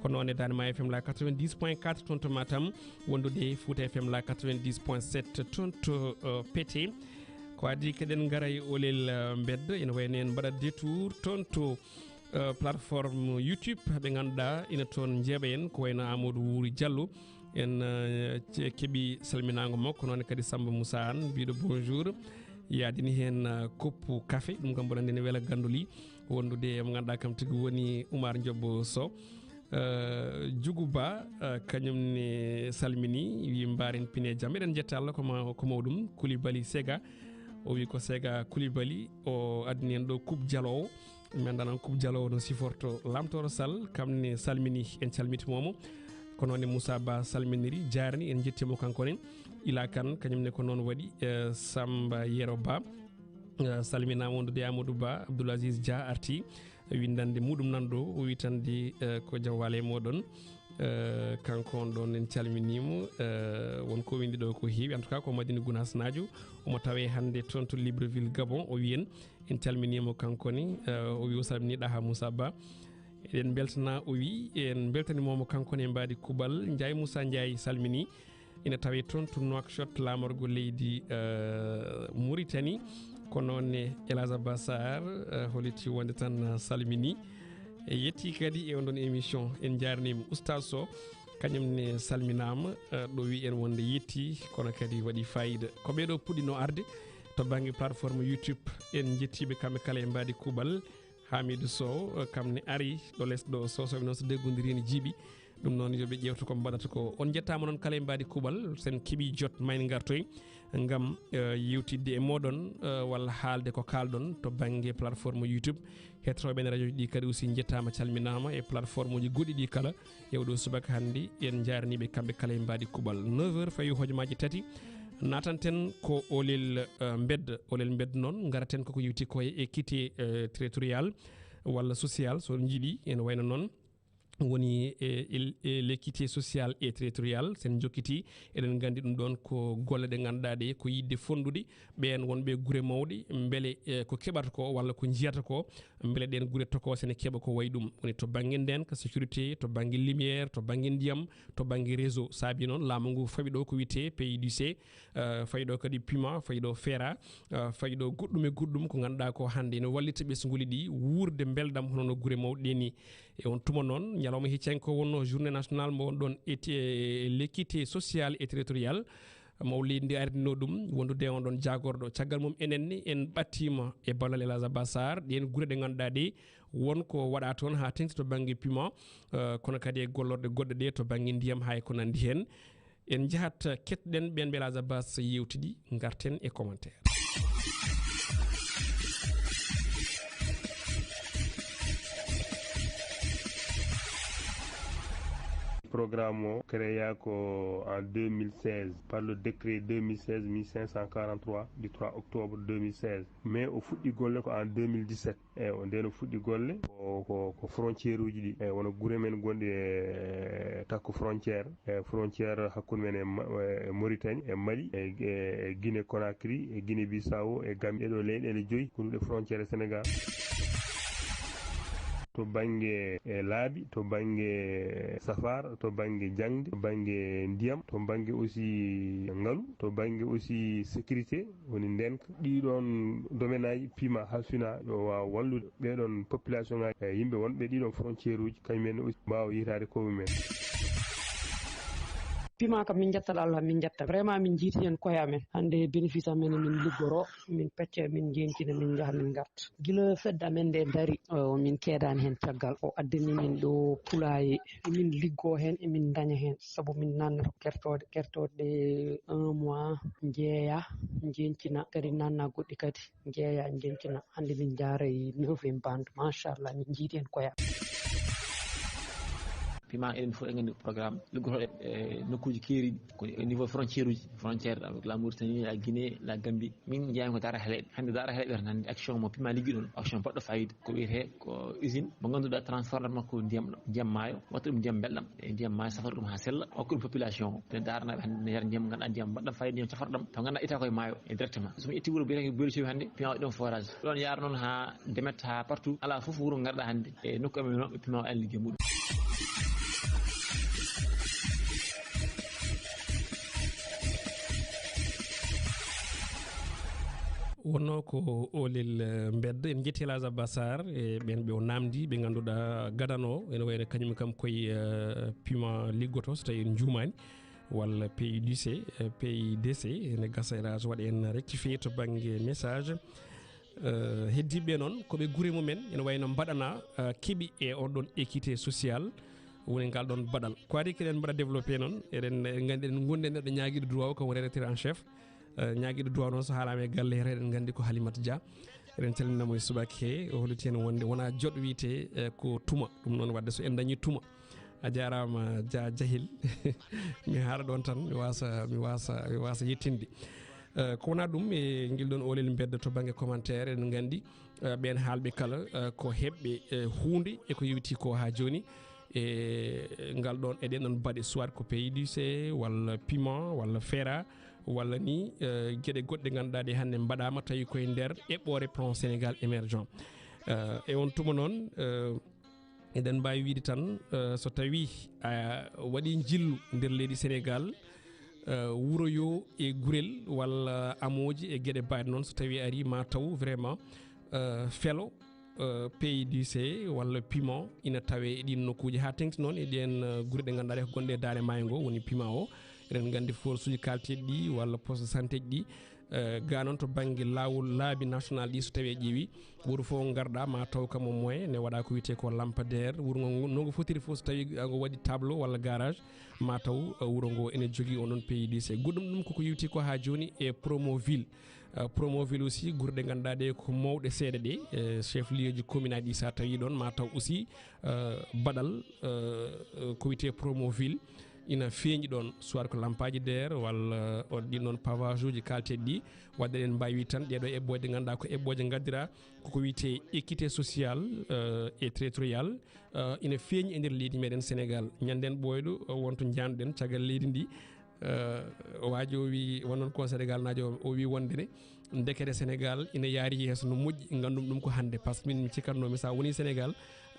Ko noon e Daande Maayo F M la quatre-vingt-dix point quatre, toon to Matam, wondude Fuuta F M la quatre-vingt-dix point sept, toon to, eh, Pete. Ko adii keɗen ngara e Olel, eh, Mbedda, ene wayno en mbaɗa détour toon to, eh, plateforme YouTube, ɓe ngannduɗaa ina toon njeeɓa en, ko wayno Amadou Wuri Diallo. En, eh, ce-, keɓi salminaango makko, noon kadi Samba Moussa Anne, mbiɗo bonjour. Yaadini heen, eh, koppu kafe, ɗum kam mboɗo anndi ne wela Ganduli, wondude e mo ngannduɗaa kam tigi woni Oumar Diop Sow. Eh, Djougou Ba, eh, kañum ne salmini, wi mbaaren pine jam. Eɗen njetta Allah ko ma-, ko mawɗum, Koulibaly Sega. O wi ko Sega Koulibaly, o addani en ɗo coupe jaloowo. Min anndaa noon Coupe Diallo no siforto Lamtoro Sall, kam ne salmini, en calmitiima mo. Ko noon ne Moussa Ba salminiri, jaarni, en njettii mo kanko ne. Ila Kane, kañum ne ko noon waɗi, eh, Samba Yero Ba, eh, salminaama wondude e Amadou Ba, Abdoul Aziz Dia arti, winndannde muɗum nan ɗo, o wi tan de, eh, ko jam waale e mooɗon. Eh, kanko on ɗon en calminiimo, eh, won ko winndi ɗo ko heewi. En tout cas, ko Madina Gounass Naajo, omo tawee hannde toon to Libreville, Gabon, o wi en, en calminiimo kanko ne, eh, o wi o salmini Ɗaha Moussa Ba. Eɗen mbeltana o wi, en mbeltani momo kanko ne mbaadi kubal. Njaay Moussa Njaay salmini. Ina tawe toon to Nouakchott, laamorgo leydi, eh, Mauritanie. Ko noon ne El Hadj Abbas Sarr, eh, holiti wonde tan, eh, salmini. E yetti kadi e on ɗon émission. En njaarniima Oustaz Sow, kañum ne salminaama, eh, ɗo wi en wonde yetti, kono kadi waɗi fayida. Ko ɓeeɗo puɗɗino arde to bannge plateforme YouTube. En njettiiɓe kamɓe kala e mbaadi kuuɓal. Hamidou Sow, eh, kam ne ari ɗo les ɗo, Sow, soɓe noon so deggondirii ne jiiɓi. Ɗum noon yo ɓe ƴeewtu ko mbaɗata ko. On njettaama noon kala e mbaadi kuuɓal, sen keɓii jot ma en ngartoy ngam, eh, yewtidde e mooɗon, eh, walla haalde ko kaalɗon to bannge plateforme YouTube. Heɗotooɓe men radio ji ɗi kadi aussi njettaama, calminaama e plateforme uji goɗɗi ɗi kala. E oɗo subaka hannde en njaarniiɓe kamɓe kala e mbaadi kuuɓal. Neuf heures fayi hojomaaji tati, naatanten ko Oolel, eh, Mbedda. Oolel Mbedda noon, ngaraten koko yewti ko e équité, eh, territoriale walla sociale, so on njiɗi, ene wayno noon woni e, e, e l'équité sociale et territoriale. Sen jokkiti, eɗen nganndi ɗum ɗoon ko golle ɗe ngannduɗaa ɗe ko yiɗde fonndude ɓeen wonɓe gure mawɗe, mbele, eh, ko keɓata ko walla ko njiyata ko, mbele ɗeen gure tokoose ne keɓa ko wayi ɗum. Woni to bannge ndeenka, sécurité, to bannge lumière, to bannge ndiyam, to bannge réseau. Saabi noon laamu ngu fawi ɗo ko wiyetee P I D C, eh, fawi ɗo kadi piment, fawi ɗo feera, eh, fawi ɗo goɗɗum e goɗɗum ko ngannduɗaa ko hannde ene wallita ɓesnguuli ɗi wuurde mbelɗam hono no gure mawɗe ɗe ni. E on tuma noon, ñalawma hecci ko wonno journée nationale mo won ɗon éti-, e l'équité sociale et territoriale, maw leydi ndi ardino ɗum, wondude e on ɗon jaagorɗo. Caggal mum enen ni, en ɓattiima e ballal El Hadj Abbas Sarr, ɗeen gure ɗe ngannduɗaa ɗe, won ko waɗa toon haa teŋti to bannge piment, eh, kono kadi e gollorɗe goɗɗe ɗe to bannge ndiyam, hay ko nanndi heen. En njahat, ketɗen ɓeen ɓe El Hadj Abbas yewtidi, ngarten e commentaire. Programme o créa ko en deux mille seize par le décret deux mille seize mille cinq cent quarante-trois du trois octobre deux mille seize. Mais o fuɗɗi golle ko en deux mille dix-sept. Eyi, o ndeen o fuɗɗi golle ko, ko, ko frontière uji ɗi. Eyi, wano gure men gonɗi e takko frontière, e frontière hakkunde men e Ma-, e Mauritanie, e Mali, e, e, e Guinée Conakry, e Guinée Bissau, e Gambie, ɗeɗo leyɗeele joyi gonɗuɗe frontière e Sénégal. To bannge, e, laabi, to bannge safar, to bannge jaŋde, to bannge ndiyam, to bannge aussi ngalu, to bannge aussi sécurité, woni ndeenka. Ɗiɗon domaine aji piment halfina yo waaw wallude ɓeɗon population ngaji, e, yimɓe wonɓe ɗiɗon frontière uji, kañum en aussi mbaawa yitaade koɓe men. Piment kam min njettat Allah, min njetta. Vraiment min njiiti heen koye amen. Hannde bénéfice amen min liggoro, min pecca, min njencina, min njaha, min ngarta. Gila fedde amen nde dari, o, min keedaani heen caggal. O addani min ɗo poulailler. Emin liggo heen, emin ndaña heen. Sabu min nanna gertooɗe, gertooɗe un mois, njeeya, njencina, kadi nanna goɗɗi kadi, njeeya, njencina. Hannde min njaaray neuvième bande. Machallah, min njiiti heen koye amen. Piment, eɗen fof eɗen nganndi programme liggotooɗo e, e nokkuuji keeriiɗi, ko e niveau frontière uji, frontière avec la Mauritanie, la Guinée, la Gambie. Min njeeyami ko Daara Heleeɓe. Hannde Daara Heleeɓe tan hannde action mo piment liggi ɗon, action baɗɗo fayida. Ko wiyetee ko usine mo ngannduɗaa transformata makko ndiyam ɗam, ndiyam maayo, watta ɗum ndiyam belɗam, e ndiyam maayo safata ɗum haa sella, hokka ɗum population o. Te Daara naɓe hannde ne yara ndiyam ngannduɗaa ndiyam baɗɗam fayida, ndiyam cafarɗam, taw ngannduɗaa ita koye maayo e directement. So mi ƴetti wuro biyeteeɗo Boyli Sowi hannde, piment waɗi ɗon forage. Ɗon yaara noon haa Demet, haa partout, alaa fof wuro ngarɗa hannde e nokku amen o, piment o en ligge muɗum. Wonno ko Oolel, eh, Mbedda. En njetti El Hadj Abbas Sarr e ɓeen ɓe o naamndi, ɓe ngannduɗaa gadano, ene wayno kañum kam koye, eh, piment liggoto, so tawi en njuumaani, walla P I D C, eh, P I D C, ene gasa El Hadj waɗa en rectifié to bannge message. Eh, heddiiɓe noon, ko ɓe gure mumen, ene wayno mbaɗana, eh, keɓi e on ɗon équité sociale, woni ngal ɗon baɗal. Ko adii keɗen mbaɗa développé noon, eɗen, eɗen nganndi eɗen ngondi e neɗɗo ñaagiiɗo duwaaw, ko woni rédacteur en chef. Eh, ñaagiiɗo duwaaw noon so haalaama e galle hee, eɗen nganndi ko Halimata Dia. Eɗen calmina mo e subaka he, o holliti heen wonde wonaa joɗo wiyetee, eh, ko tuma. Ɗum noon waɗde so en dañii tuma. A jaaraama, Dia Jahil. Mi haara ɗoon tan, mi waasa, mi waasa, mi waasa yettinde. Eh, ko wonaa ɗum, e ngel ɗoon Oolel Mbedda to bannge commentaire, eɗen nganndi, eh, ɓeen haalɓe kala, eh, ko heɓɓe, eh, huunde e ko yewti ko haa jooni. E ngal ɗoon, e ɗeen ɗoon baɗe, soit ko P I D C, walla piment, walla feera, walla ni, eh, geɗe goɗɗe ngannduɗaa ɗe hannde mbaɗaama tawi koye nder eɓɓoore Plan Sénégal Émergent. Eh, e on tuma noon, eh, Eɗen mbaawi wiyde tan, eh, so tawii a waɗii njillu nder leydi Senegaal, eh, wuro yo e gurel walla amooji e geɗe mbayɗe noon, so tawii a arii ma taw vraiment, eh, felo, eh, P I D C walla piment ina tawee e ɗiin nokkuuji. Haa teeŋti noon e ɗeen, eh, gure ɗe ngannduɗaa ɗe ko gonɗe e daande maayo ngo, woni piment o. Eɗen nganndi forsuuji kaalteeɗi ɗi walla poste de santé ji ɗi, eh, ga noon to bannge laawol laabi national ɗi, so tawii a ƴeewi wuro fof ngarɗa ma taw kam au moins ne waɗa ko wiyetee ko lampadaire. Wuro ngo no ngo fotiri fof, so tawii ngo waɗi tableau walla garage, ma taw, eh, wuro ngo ene jogii on ɗon P I D C. Goɗɗum ɗum koko yewti ko haa jooni e Promoville. Eh, Promoville aussi, gure ɗe ngannduɗaa ɗe ko mawɗe seeɗa ɗe, eh, chef lieu ji commune aji ɗi, so a tawii ɗon ma taw aussi, eh, baɗal, eh, eh, ko wiyetee Promoville ina feeñi ɗon, soit ko lampadaire walla on ɗin noon pavage uji kaalteeɗi ɗi. Waɗde eɗen mbaawi tan ɗee ɗoo eɓɓooje ɗe ngannduɗaa ko eɓɓooje ngaddiraa koko wiyetee équité sociale, eh, et territoriale, eh, ina feeñi e nder leydi meɗen Senegaal. Ñannden ɓooyɗo, eh, won to njaanɗen caggal leydi ndi, eh, waajo o wi, won noon ko Senegaal naajo o wi wonde ne ndekete Senegaal ina yaari yeeso no moƴƴi. Nganndu-mi ɗum ko hannde, par ce que min mi cikkatnoo-mi so a woni Senegaal,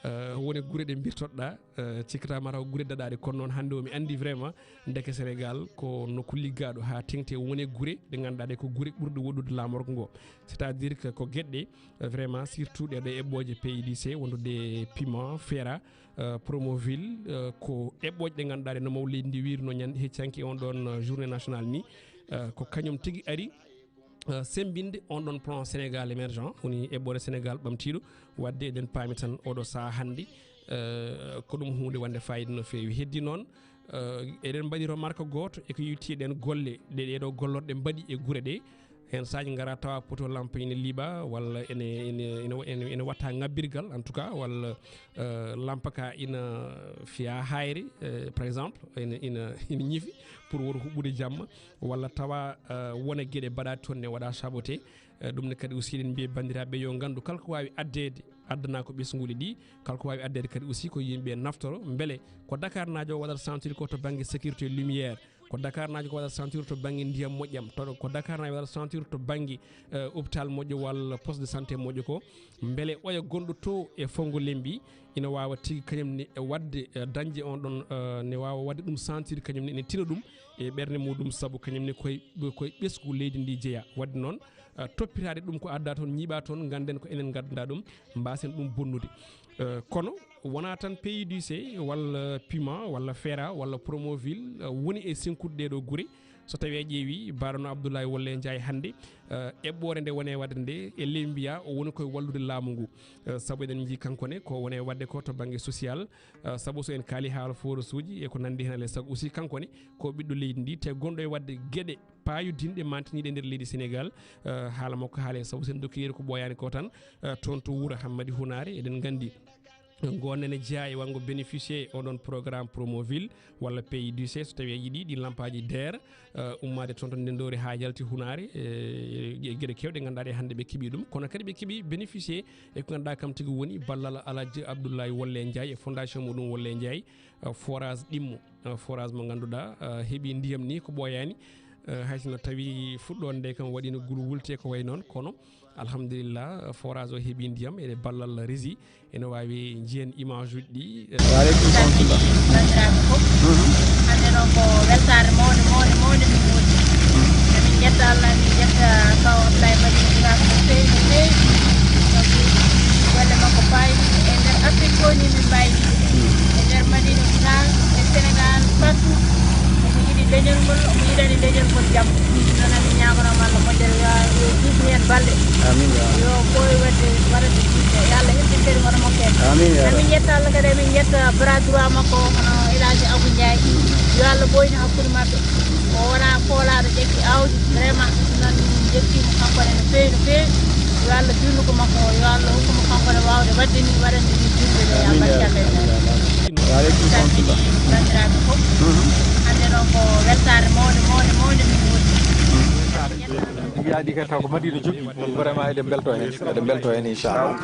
eh, woni gure ɗe mbirtoɗa, eh, cikkata mataw gure daɗaɗe, kono noon hannde o mi anndi vraiment ndeke Senegaal ko nokku liggaaɗo haa teeŋti, woni gure ɗe ngannduɗaa ɗe ko gure ɓurɗe woɗɗude laamorgo ngo. C'est-à-dire que ko geɗe, eh, vraiment surtout ɗee ɗoo eɓɓooje P I D C wondude piment, feera, eh, Promoville, eh, ko eɓɓooje ɗe ngannduɗaa ɗe no maw leydi ndi wiirno ñande hecci hanki on ɗon, eh, journée nationale ni, eh, ko kañum tigi ari, eh, semmbinde on ɗon plan Sénégal émergent, woni eɓɓoore Sénégal ɓamtiiɗo. Waɗde eɗen paami tan oɗo sahaa hannde, eh, ko ɗum huunde wonde faayiida no feewi. Heddi noon, eh, eɗen mbaɗi remarque gooto e ko yowiti e ɗeen golle ɗe ɗee ɗoo gollorɗe mbaɗi e gure ɗe. Heen saaji ngara tawa poto lampe ene liiɓa walla ene, ene, ene, ene, ene watta ŋabbirgal, en tout cas, walla, eh, lampa ka ina fiya hayre, eh, par exemple, ina, ina, ina ñifi pour woto huɓɓude jamma, walla tawa, eh, wona geɗe mbaɗa toon ne waɗa saboté. Eh, ɗum ne kadi aussi eɗen mbiya banndiraaɓe yo nganndu kala ko waawi addeede, addana ko ɓesnguuli ɗi, kala ko waawi addeede kadi aussi ko yimɓe naftoro, mbele ko Dakar naajo waɗata sentir ko to bannge sécurité lumière, ko Dakar naajo ko waɗata sentir to bannge ndiyam moƴƴam, to, ko Dakar naajo waɗata sentir to bannge, eh, hôpital moƴƴo walla poste de santé moƴƴo ko, mbele oya gonɗo to e Fongo Lembi ina waawa tigi kañum ne e waɗde, eh, dañde on ɗon, eh, ne waawa waɗde ɗum sentir kañum ne ene tina ɗum e ɓernde muɗum, sabu kañum ne koye, koye ɓesngu leydi ndi jeya. Waɗde noon, eh, toppitaade ɗum ko adda toon, ñiiɓa toon, ngannden ko enen ngaddanɗaa ɗum, mbaasen ɗum bonnude. Eh, kono wonaa tan P I D C walla piment walla feera walla Promoville, eh, woni e sinkude ɗee ɗoo gure. So tawii a ƴeewi, mbaɗono Abdoulaye Wolle Ndiaye hannde, eh, eɓɓoore nde woni e waɗde nde, e ley mbiya o woni koye wallude laamu ngu. Eh, sabu eɗen njii kanko ne ko woni e waɗde ko to bannge social, eh, sabu so en kaali haala forage uji e ko nanndi heen, alaa e sago aussi kanko ne ko ɓiɗɗo leydi ndi, te gonɗo e waɗde geɗe paayodinɗe mantiniiɗe e nder leydi Senegaal, eh, haala makko haala heen, sabu so en ndokkirii ko ɓooyaani ko tan, eh, toon to wuro Hammadi Hunaare, eɗen nganndi ngon ene jeyaa e wongo bénéficier oɗon programme Promoville walla P I D C, so tawii a yiɗi ɗi lampaaji deer, eh, ummaade toon to Ndendoori haa yalti Hunaare, eh, e geɗe keewɗe ngannduɗaa ɗe hannde ɓe keɓii ɗum. Kono kadi ɓe keɓii bénéficier e ko ngannduɗaa kam tigi woni ballal Alhaji Abdoulaye Wolle Ndiaye e fondation muɗum Wolle Ndiaye, eh, forage ɗimmo, eh, forage mo ngannduɗaa, eh, heɓii ndiyam ni ko ɓooyaani, eh, hay so no tawi fuɗɗoode nde kam waɗiino gulu wulte ko wayi noon, kono alhamdulillah, forage o heɓii ndiyam e ballal régie. Ene waawi njiyen image uji ɗi, eh. Wa aleykum salam. Banndiraaɓe fof. Mhm. Hannde noon ko weltaare mawnde, mawnde, mawnde min woni. Mhm. Emin njetta Allah, min njetta kaw Abdoulaye Madina Diouf no feewi, no feewi. Donc, golle makko paayi e nder Afrique fof ni min mbaawi. Mhm. E nder Madina Gounass, e Sénégal, partout. Omo yiɗi leñol ngol, omo yiɗani leñol ngol jam. Mhm. Noon amin ñaagono mo Allah moƴƴere, yo, yo juutnu heen balɗe. Amin, ya Allah. Yo ɓooy waɗde, waɗande juutde. Yo Allah heɓin kadi hono makko en. Amin, ya Allah. Amin njetta Allah kadi, amin njetta bras droit makko, hono El Hadji Abou Ndiaye. Mm. Yo Allah ɓooynu hakkunde maɓɓe. O wonaa koolaaɗo ƴakki aawdi, vraiment, noon min njettii mo kanko ne no feewi, no feewi. Yo Allah juutnu ko makko o, yo Allah hokku mo kanko ne waawde waɗde ni, waɗande ni juutɓe ɓe, ya Allah. Amin, ya Allah. Wa aleykum salam. Banndiraaɓe fof. Mhm. Hannde noon ko weltaare mawnde, mawnde, mawnde min woni. Mbiyaɗi kadi taw ko Madina jogui, vraiment eɗen belto hen, eɗen belto hen inchallah.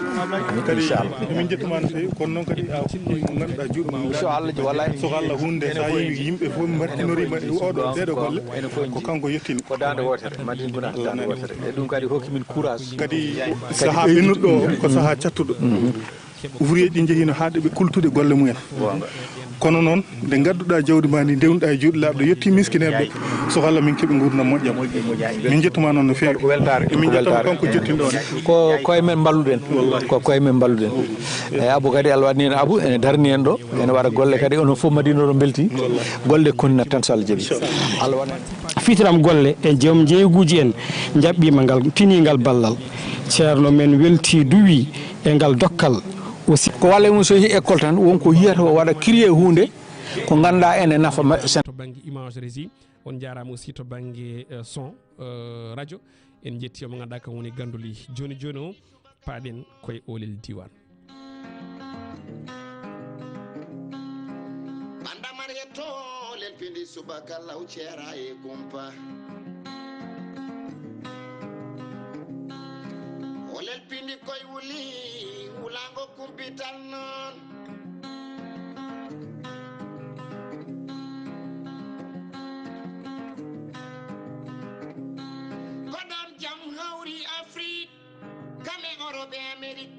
Kadi inchallah. Emin jettuma no feewi, kono noon kadi a hokki mo ganduɗa juuɗe mum. Inchallah, wallay. So Allah hunde sa yeewi yimɓe fof mbartinori ma e oɗo ɗeɗo golle, ko kanko yettini. Ko dande wotere, Madina Gounass dande wotere. E ɗum kadi hokki min courage. Kadi saaha ɓennuɗo o, ko saaha cattuɗo. Mhm. Ouvrier ji ɗi njehiino haa ɓe kultude golle mumen. Kono noon, nde ngadduɗaa jawdi maa ndi, ndewnuɗaa e juuɗe laaɓɗe, yettii miskineeɓe ɓe, so Allah min keɓi nguurndam moƴƴam. Min njettumaa noon no feewi. Min njettama kanko jottinɗo on. Ko koye men mballuɗen. Ko koye men mballuɗen. Eyi, Abu kadi, Allah waɗni en Abu, ene darni en ɗo, ene waɗa golle kadi, onon fof Madina oɗon mbelti. Golle kontinat tan so Allah jaɓi. Allah waɗa. Fitiram golle e joom njeeyguuji en njaɓɓiima ngal tiniingal ballal. Ceerno men weltii duwii e ngal dokkal. O si- Ko walla mum so yehi école tan, won ko yiyata o waɗa créer huunde ko ngannduɗaa ene nafa ma- sen- To bannge image régie, on njaaraama aussi to bannge, eh, son, eh, radio. En njetti mo ngannduɗaa kam woni Ganduli. Jooni jooni o, paaɗen koye oolel diiwaan. Ɓanndam ar hetto lelpindi subaka law ceera e kumpa. O lelpindi koye wuli wulaango kumpital noon. Ko ɗoon jam hawri Afrik. Kame Europe e Amerik,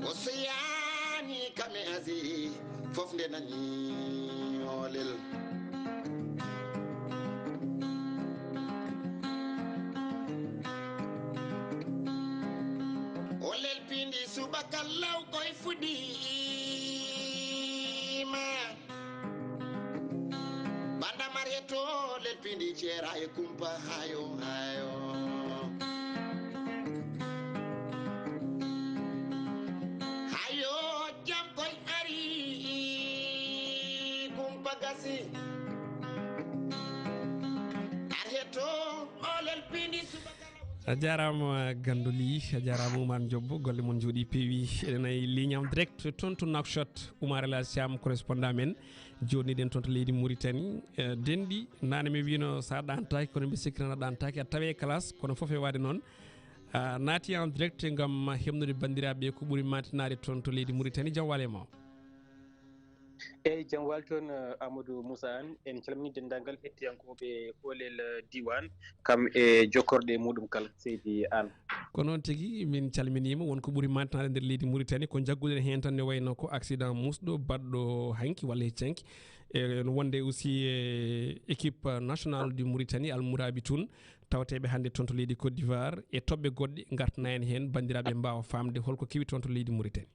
Oseani, kame Asie, fof nde nani olel. Olel pindi subaka law koye fuɗiima. Banda Marieto lelpindi ceera e kumpa hayo, hayo. Hayo, jam koy ari, kumpa gasi. Ar hetto o lelpindi subaka. A jaaraama Ganduli, a jaaraama Oumar Diop, golle mon njooɗi peewi. Eɗen e ligne en direct toon to Nouakchott, Oumar El Hadj Thiam, correspondant men. Jooni eɗen toon to leydi Mauritanie. Eh, denɗi, naane mi wiino sa ɗaantaaki, kono mi sikki tan a ɗaantaaki, a tawe e classe, kono fof e waade noon. A naati en direct ngam heɓnude banndiraaɓe ko ɓuri maantinaade toon to leydi Mauritanie. Jam waale ma. Eeyi, jam waali toon, eh, Amadou Moussa Anne. En calminii denndaangal hettiyankooɓe Oolel, eh, Diiwaan, kam e jokkorɗe muɗum kala, Seydi Anne. Ko noon tigi, min calminiima. Won ko ɓuri maantinaade nder leydi Mauritanie, ko njagguɗen heen tan ne wayno ko accident muusɗo baɗɗo hanki walla hecci hanki. E no wonde aussi e équipe nationale du Mauritanie, Al Mourabitoun, tawateeɓe hannde toon to leydi Côte d'Ivoire, e toɓɓe goɗɗe ngartana en heen, banndiraaɓe mbaawa faamde holko kewi toon to leydi Mauritanie.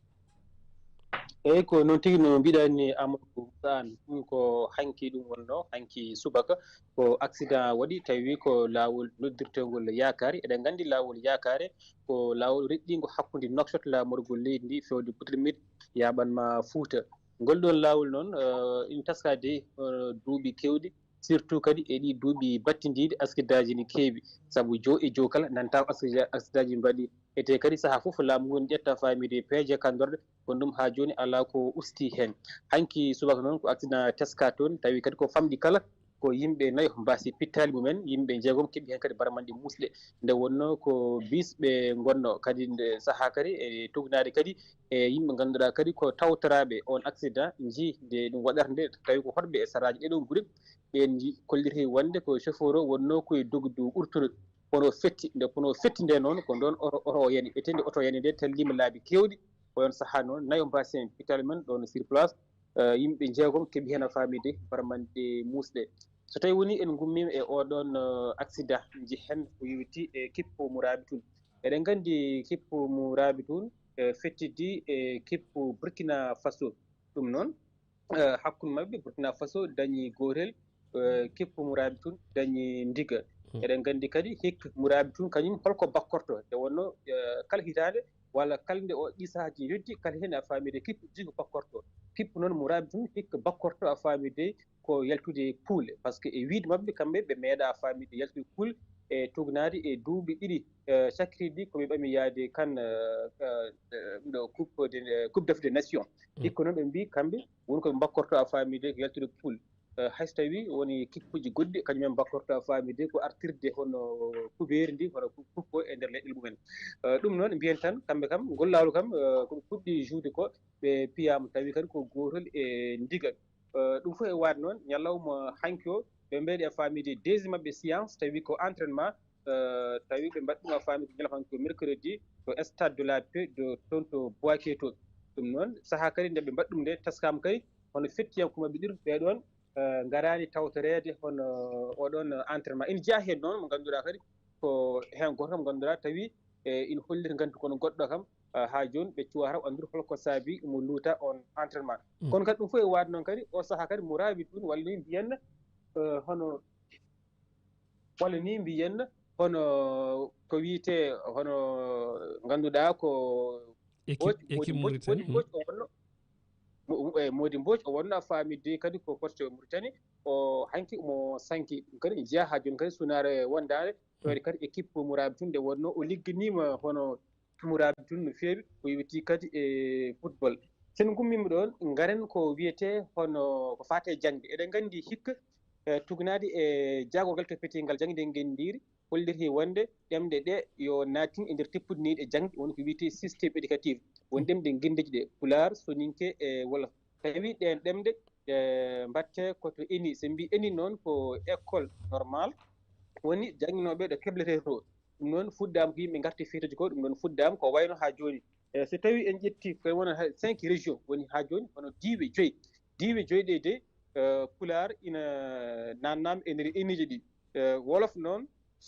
Eeyi, ko noon tigi no mbiɗa ni, Amadou Saan, ɗum ko hanki ɗum wonnoo, hanki subaka, ko accident waɗi, tawi ko laawol noddirteengol Yaakaari. Eɗen nganndi laawol Yaakaari ko laawol reɗɗiingo hakkunde Nouakchott, laamorgol leydi ndi, fewde Boutermit, yaaɓan ma Fuuta. Ngol ɗoon laawol noon, eh, ina taskaade, eh, duuɓi keewɗi, surtout kadi e ɗii duuɓi battindiiɗi, askidaaji ne keewi, sabu joo e joo kala nanta askida-, askidaaji mbaɗi. Etee kadi sahaa fof laamu ngu ne ƴetta faamii e peeje kanndorɗe, kono ɗum haa jooni alaa ko usti heen. Hanki subaka noon ko accident teskaa toon, tawi kadi ko famɗi kala ko yimɓe nayo mbaasi pittaali mumen, yimɓe njeegom keɓi heen kadi barmanɗe muusɗe. Nde wonnoo ko bis ɓe ngonnoo, kadi nde sahaa kadi e tugnaade kadi e yimɓe ngannduɗaa kadi ko tawtoraaɓe oon accident, njii nde ɗum waɗata nde, tawi ko hoɗɓe e saraaji ɗee ɗoo gure, ɓeen njii kolliti wonde ko chauffeur o wonnoo ko e dogdu ɓurtuɗo, pono fetti. Nde pono fetti nde noon, ko ɗoon oto, oto o yani. Etee nde oto yani nde, talliima laabi keewɗi. Ko oon sahaa noon, nayo mbaasi heen pittaali men ɗoon sur place. Eh, yimɓe njeegom keɓi heen a faamii de barmanɗe muusɗe. So tawii woni en ngummiima e oo ɗoon, eh, accident, njehen ko yowiti e kippu Mourabitoun. Eɗen nganndi kippu Mourabitoun, eh, fettidi e kippu Burkina Faso. Ɗum noon, eh, hakkunde maɓɓe, Burkina Faso dañi gootel, eh, kippu Mourabitoun dañi ndiga. Hmm. Eɗen nganndi kadi hikka Mourabitoun kañum holko bakkorto. Nde wonnoo, eh, kala hitaande walla kala nde o ɗii sahaaji njoddi, kala heen a faamii de kippu jigo bakkorto. Kippu noon Mourabitoun hikka bakkorto a faamii de ko yaltude poule, parce que e wiyde maɓɓe, kamɓe ɓe meeɗaa faamii de yaltude poule e tugnaade e duuɓi ɗiɗi, eh, cakkitiiɗi ko ɓe ɓami yahde kan, eh, eh, ɗo coupe de, eh, coupe d'Afrique des nations. Mm. Hikka noon ɓe mbii kamɓe woni ko ɓe bakkorto a faamii de ko yaltude poule. Eh, hay so tawii woni kippuuji goɗɗi, kañum en bakkorto a faamii de ko artirde hono kubeeri ndi, hono ku-, kuppo e nder leɗɗel mumen. Eh, ɗum noon mbiyen tan kamɓe kam, ngol laawol kam, eh, ko ɓe puɗɗi joude ko ɓe piyaama, tawi kadi ko gootol e ndiga. Eh, ɗum fof e waade noon, ñalawma hanki o, ɓe mbeɗi e faamii de deuxième maɓɓe séance, tawi ko entraînement, eh, tawi ɓe mbaɗi ɗum a faami ko ñalawma ko mercredi to Stade de la Paix, de toon to Boaké to. Ɗum noon, sahaa kadi nde ɓe mbaɗi ɗum nde, taskaama kadi hono fettiyanko maɓɓe ɗiɗo ɓee ɗoon, eh, ngaraani tawtoreede hono oɗoon entraînement. Ina jeyaa heen noon mo ngannduɗaa kadi ko heen gooto mo ngannduɗaa tawi, eh, ina hollita nganndi kono goɗɗo kam, eh, haa jooni ɓe cuwaata anndude holko saabi mo luuta oon entraînement. Mm. Kono kadi ɗum fof e waade noon kadi, o sahaa kadi mo raawi ɗum walla ni mbiyen, eh, hono, walla ni mbiyen hono ko wiyetee hono ngannduɗaa ko Équipe, Mbodj, Mody équipe Mbodj, Mauritanie. Mody Mbodj o wonno, mo, eh, Mody Mbodj o wonno a faamide kadi ko coach Mauritanie. O hanki mo sanki. Ɗum kadi jeyaa haa jooni kadi sunaare wondaare. Ɗoyde kadi équipe Mourabitoun nde wonno o ligganiima hono Mourabitoun no feewi. O yewti kadi e football. Sen ngummiima ɗoon, ngaren ko wiyetee hono ko faati e jaŋde. Eɗen nganndi hikka, eh, tugnaade e jaagorgal toppitiingal jaŋde e ngenndiiri, hollirta wonde ɗemɗe ɗe yo naatin e nder teppudi nehdi e jaŋde, woni ko wiyetee système éducatif. Woni ɗemɗe ngenndeeji ɗe, Pulaar, Soninke e Wolof. Tawi ɗeen ɗemɗe, eh, mbaɗte ko to eni. So mbi eni noon ko école normale, woni jannginooɓe ɗo kebletee to. Ɗum noon fuɗɗaama ko yimɓe ngarti fetooji ko, ɗum noon fuɗɗaama ko wayno haa jooni. Eh, so tawi en ƴetti koye wona hay cinq régions woni haa jooni, hono diiwe joyi. Diiwe joyi ɗe de, eh, Pulaar ina naannaama e nder eniiji ɗi. Eh, Wolof noon,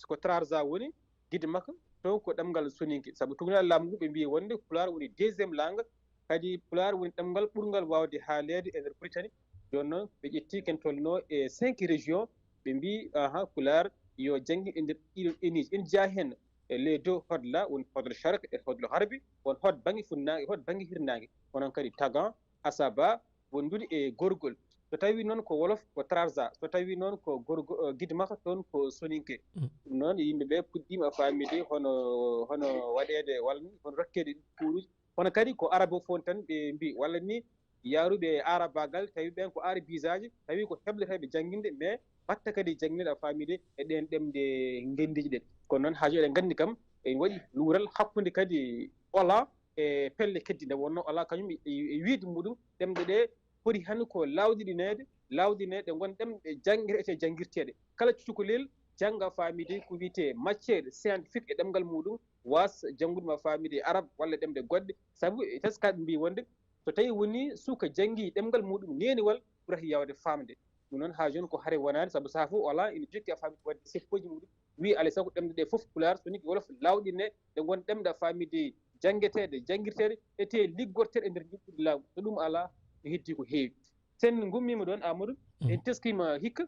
ko Trarza woni, gide makko, toon ko ɗemngal Soninke. Sabu tuugnaade laamu ngu ɓe mbiyi wonde Pulaar woni deuxième langue, kadi Pulaar woni ɗemngal ɓurngal waawde haaleede e nder Mauritanie. Jooni noon, ɓe ƴetti ken tolno e cinq régions, ɓe mbiyi, aha, Pulaar yo janngi e nder ɗiɗon eniiji. Ene jeyaa heen e les deux Hodla, woni Hodla Sharq e Hodla Harbi, won Hod Baŋnge Funnaange, Hod Baŋnge Hirnaange, onon kadi Tagan, Asaba, wondude e gorgol. So tawi noon ko Wolof, ko Trarza. So tawi noon ko gorgo-, eh, gide makko, toon ko Soninke. Mm. Ɗum noon, yimɓe ɓe puɗɗiima faamide hono, hono waɗeede, walla ni hono rokkeede kuuruuji. Kono kadi ko arabophone tan ɓe mbi, walla ni yaaruɓe e aarabaagal, tawi ɓeen ko arabisaaji, tawi ko hebleteeɓe jannginde, mais mbaɗta kadi jannginde a faamide e ɗeen ɗemɗe ngenndiiji ɗe. Kono noon, haa jooni eɗen nganndi kam, en waɗi luural hakkunde kadi Ola e pelle keddi, nde wonnoo Ola kañum e, e wiyde muɗum, ɗemɗe ɗe poti hannde ko laawɗineede, laawɗineede, ɗe ngon ɗemɗe janngireteeɗe, janngirteeɗe. Kala cukalel jannga faamide ko wiyetee matière scientifique e ɗemngal muɗum, waas janngude ma faamide e arab walla ɗemɗe goɗɗe. Sabu e teskaaɓe mbiyi wonde so tawi woni suka janngi ɗemngal muɗum neeniwal, ɓurata yaawde faamde. Ɗum noon, haa jooni ko hare wonaani, sabu sahaa fof Ola ina jokki a faamide waɗde seppooji muɗum. Wi alaa e sago ɗemɗe ɗe fof, Pulaar, Soninke, Wolof, laawɗinee, ɗe ngon ɗemɗe a faamide janngeteeɗe, janngirteeɗe, etee liggorteeɗe e nder njuɓɓudi laamu. So ɗum alaa, ko heddii ko heewi. Sen ngummiima ɗoon, Amadou, en teskiima hikka,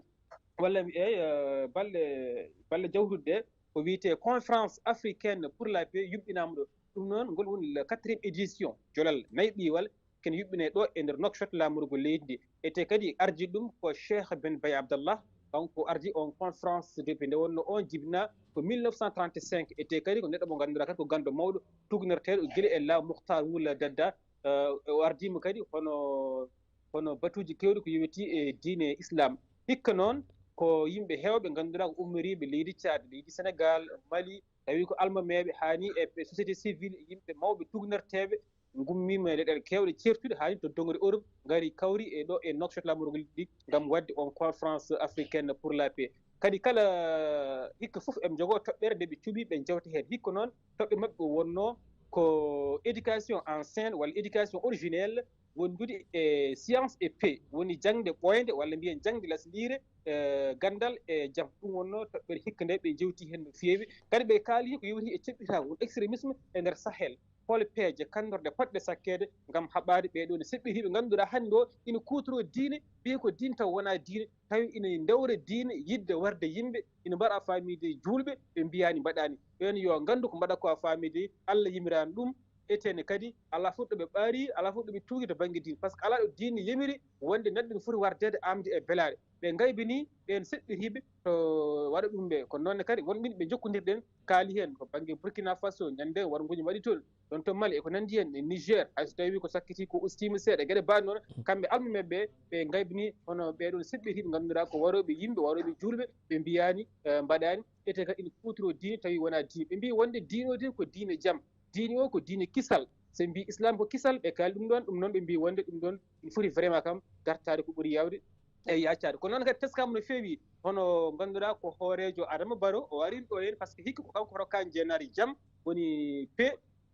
walla mi eey, eh, balɗe, balɗe jawtuɗe ɗe, ko wiyetee Conférence africaine pour la paix yuɓɓinaama ɗo. Ɗum noon, ngol woni la quatrième édition, jolal nayi ɓiiwal, ken yuɓɓinee ɗo e nder Nouakchott, laamorgo leydi ndi. Etee kadi ardi ɗum ko Cheikh Ben Baye Abdallah, kanko ardi on conférence de paix. Nde wonnoo on jibinaa ko mille neuf cent trente-cinq. Etee kadi ko neɗɗo mo ngannduɗaa kadi ko ganndo mawɗo, tuugnoreteeɗo gila e laamu Mukhtar Wul Dadda. Eh, o ardiima kadi hono, hono batuuji keewɗi ko yowitii e diine Islam. Hikka noon, ko yimɓe heewɓe ngannduɗaa ko ummoriiɓe leydi Tchad, leydi Sénégal, Mali, tawi ko almameeɓe, haa ni e ɓe société civile, yimɓe mawɓe tuugnoreteeɓe, ngummiima e leyɗeele keewɗe ceertuɗe, haa ni to doŋre Europe, ngari kawri e ɗo e Nouakchott, laamorgo leydi ndi, ngam waɗde on conférence africaine pour la paix. Kadi kala hikka fof eɓe njogoo toɓɓere nde ɓe cuɓi, ɓe njewta heen. Hikka noon, toɓɓere maɓɓe wonnoo ko éducation en scène walla éducation originelle, wondude e science et paix, woni jaŋde ɓooynde walla mbiyen jaŋde lasliire, eh, ganndal e jam. Ɗum wonnoo toɓɓere hikka nde ɓe njewti heen no feewi. Kadi ɓe kaali ko yowiti e ceɓɓitagol extrémisme e nder Sahel. Hol peeje kanndorɗe potɗe sakkeede ngam haɓaade ɓee ɗoo ne seɓɓitiiɓe ngannduɗaa hannde o ina kuutoroo diine, mbiyi ko diine taw wonaa diine, tawi ina ndewra diine yiɗde warde yimɓe, ina mbaɗa faamide juulɓe, ɓe mbiyaani mbaɗaani. Ɓeen yo nganndu ko mbaɗa ko a faamide Allah yimiraani ɗum, etee ne kadi alaa fof ɗo ɓe ɓaari, alaa fof ɗo ɓe tuugi to bannge diine. Par ce que alaa ɗo diine yamiri wonde neɗɗo ne foti wardeede aamde e belaare. Ɓe ngaybini ɓeen seɓɓitiiɓe to waɗa ɗum ɓe. Kono noon ne kadi won ɓe ɓe njokkondirɗen kaali heen ko bannge Burkina Faso, ñande warnguuji mbaɗi toon, ɗoon to Mali e ko nanndi heen e Niger, hay so tawii ko sakkitii ko ustiima seeɗa, geɗe baaɗe noon, kamɓe almameeɓe ɓe, ɓe ngaybini hono ɓee ɗoon seɓɓitiiɓe ngannduɗaa ko warooɓe yimɓe, warooɓe juulɓe, ɓe mbiyaani, eh, mbaɗaani, etee kadi ina kuutoroo diine tawi wonaa diine. Ɓe mbiyi wonde diine o tigi ko diine jam, diine o ko diine kisal. So ɓe mbiyi Islam ko kisal, ɓe kaali ɗum ɗoon, ɗum noon ɓe mbiyi wonde ɗum ɗoon ina foti vraiment kam dartaade ko ɓuri yaawde. Eyi, yaccaade. Ko noon kadi teskaama no feewi, hono ngannduɗaa ko hooreejo Adama Barrow, o arii ɗo heen, par ce que hikka ko kanko rokkaa njeenaari jam, woni pe,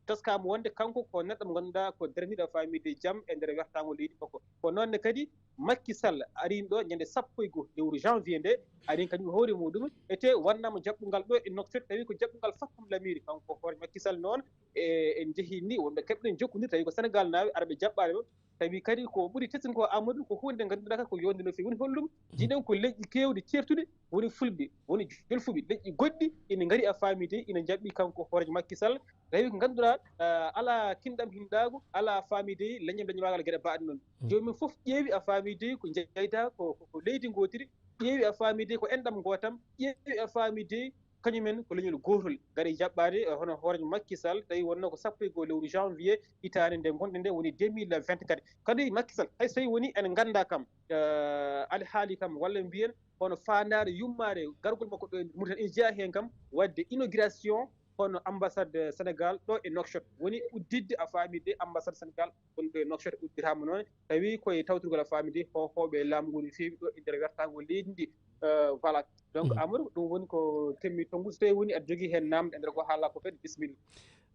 teskaama wonde kanko ko neɗɗo mo ngannduɗaa ko daraniiɗo faamde jam e nder wertaango leydi fof. Ko noon ne kadi Macky Sall arii ɗo ñande sappo e go'o lewru janvier nde, arii kadi hoore muɗum, ete wannaama jaɓɓungal ɗo e Nouakchott, tawi ko jaɓɓungal fof kam lamiiri. Kanko hoore Macky Sall noon, e, en njehii ni, wonɓe keɓɗen jokkondir, tawi ko Senegal naaɓe arɓe jaɓɓaade mo. Tawi kadi ko ɓuri teddin ko, Amadou, ko huunde nde ngannduɗaa ko yonde no feewi. Woni holɗum? Jiiɗen ko leƴƴi keewɗi, ceertuɗi, woni fulɓe, woni jolfuɓe, leƴƴi goɗɗi ina ngari a faamide, ina njaɓɓi kanko hooreejo Macky Sall. Tawi ko ngannduɗaa, ah, alaa kinɗam hinɗaagu, alaa faamide leñol leñol waagal geɗe baaɗe noon. Joomum fof ƴeewi a faamide ko njeyta ko, ko, ko leydi ngootiri, ƴeewi a faamide ko enɗam ngootam, ƴeewi a faamide kañumen ko leñol gootol, ngari jaɓɓaade, eh, hono hooreejo Macky Sall, tawi wonnoo ko sappo e go'o lewru janvier hitaande nde ngonɗen nde, woni deux mille vingt-quatre. Kadi Macky Sall, hay so tawi woni en nganndaa kam, eh, alhaali kam, walla mbiyen hono faandaare yummaare gargol makko ɗo e Mauritanie, ina jeyaa heen kam waɗde inauguration hono ambassade Sénégal ɗo e Nouakchott. Woni udditde a faamide ambassade Sénégal gonɗo e Nouakchott udditaama noon, tawi ko e tawtorgol a faamide hoohooɓe laamu ngu no feewi ɗo e nder wertaango leydi ndi. Eh, voilà. Donc, Amadou, ɗum woni ko keɓmi toon, so tawi woni aɗa jogii heen naamnde e nder ko haalaa ko kadi, bisimilla.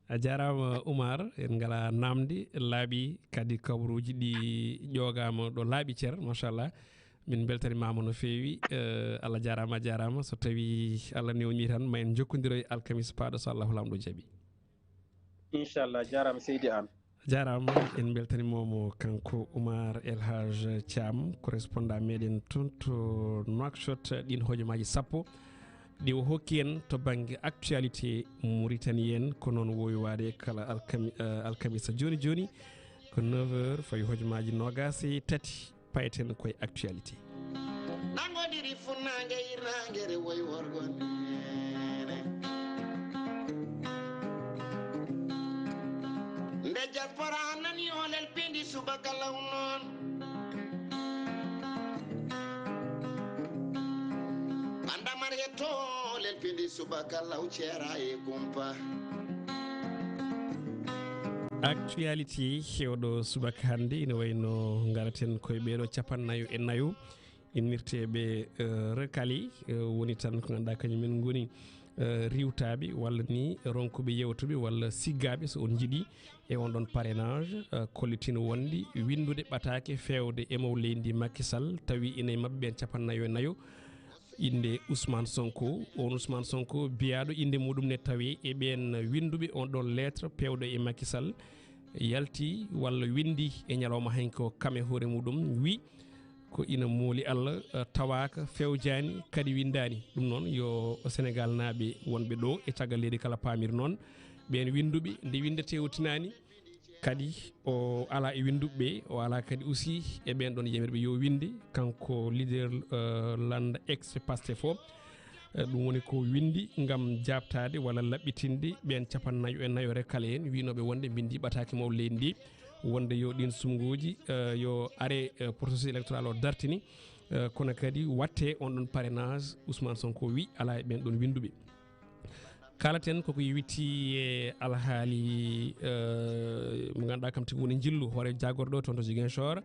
A jaaraama, Oumar. En ngalaa naamnde, laaɓi kadi, kabaruuji ɗi ƴoogaama ɗo laaɓi cer, machallah. Min mbeltanimaama no feewi. Eh, Allah jaaraama, a jaaraama. So tawi Allah newnii tan, ma en njokkondiroy alkamis paaɗo, so Allahu Laamɗo jaɓii. Inchallah, jaaraama seydi Aan. Jaaraama, en mbeltaniima mo, kanko Oumar El Hadj Thiam, correspondant meɗen toon to Nouakchott, ɗiin hojomaaji sappo ɗi o hokki en to bannge actualité Mauritanie en. Ko noon woowi waade kala alkami-, eh, alkamisa jooni jooni, ko neuf heures fayi hojomaaji noogaas e tati, payten koye actualité. Nangodiri funnaange, hirnaange, rewoy worgo neene. Nde diaspora nani olel pindi subaka law noon. Andamar yetto olel pindi subaka law ceera e kumpa. Actualité hewɗo subaka hannde ina wayno ngaraten koye ɓeeɗo capannayo e nayo innirteeɓe, eh, recalés, eh, woni tan ko ngannduɗaa kañum en ngoni, eh, riiwtaaɓe walla ni ronkuɓe yewtuɓe walla siggaaɓe so on njiɗi e on ɗon parrainage, eh, kollitin wonde winndude ɓataake feewde e maw leydi Macky Sall, tawi ina e maɓɓe ɓeen capannayo e nayo. Innde Ousmane Sonko, on Ousmane Sonko biyaaɗo innde muɗum ne tawi e ɓeen winnduɓe on ɗon lettre peewɗo e Macky Sall, yalti walla winndi e ñalawma hanki o kam e hoore muɗum, wi ko ina mooli Allah, eh, tawaaka, fewjaani, kadi winndaani. Ɗum noon yo Senegal naaɓe wonɓe ɗo e caggal leydi kala paamir noon, ɓeen winnduɓe nde winndetee o tinaani, kadi o alaa e winnduɓe ɓe, o alaa kadi aussi e ɓeen ɗon yamirɓe yo winnde, kanko leader, eh, lannda ex Pastef o. Eh, ɗum woni ko winndi ngam jaabtaade walla laɓɓitinde ɓeen capannayo e nayo recalés en wiynooɓe wonde mbinndi ɓataake maw leydi ndi, wonde yo ɗiin suɓngooji, eh, yo are, eh, processus électoral o dartini, eh, kono kadi watte on ɗon parrainage. Ousmane Sonko wi alaa e ɓeen ɗon winnduɓe. Kalaten koko yowiti e alhaali, eh, mo ngannduɗaa kam tigi woni njillu hoore jaagorɗo toon to Ziguinchor.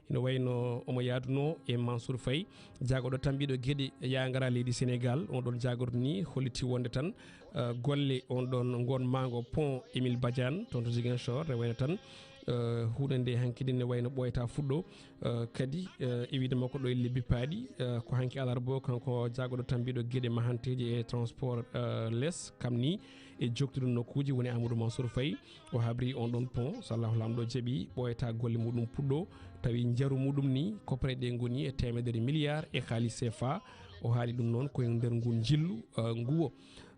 Ina wayno omo yaadunoo e Mansour Faye, jaagorɗo tambiiɗo geɗe yaangara leydi Senegal. On ɗon jaagorɗo ni holliti wonde tan, eh, golle on ɗon ngon maango pont Émile Badiane toon to Ziguinchor, ne wayno tan, eh, huunde nde hankidi ne wayno ɓooyata fuɗɗo, eh, kadi, eh, e wiide makko ɗo e lebbi paaɗi, eh, ko hanki alarba o kanko jaagorɗo tambiiɗo geɗe mahanteeji e transport, eh, les kam ni e jokkude nokkuuji woni Amadou Mansour Faye. O habri on ɗon pont, so Allahu Laamɗo jaɓi, ɓooyata golle muɗum puɗɗo, tawi njaru muɗum ni, koppareɗe ngoni e teemedere milliard e haalis C F A. O haali ɗum noon ko e nder ngun njillu, eh, nguwo.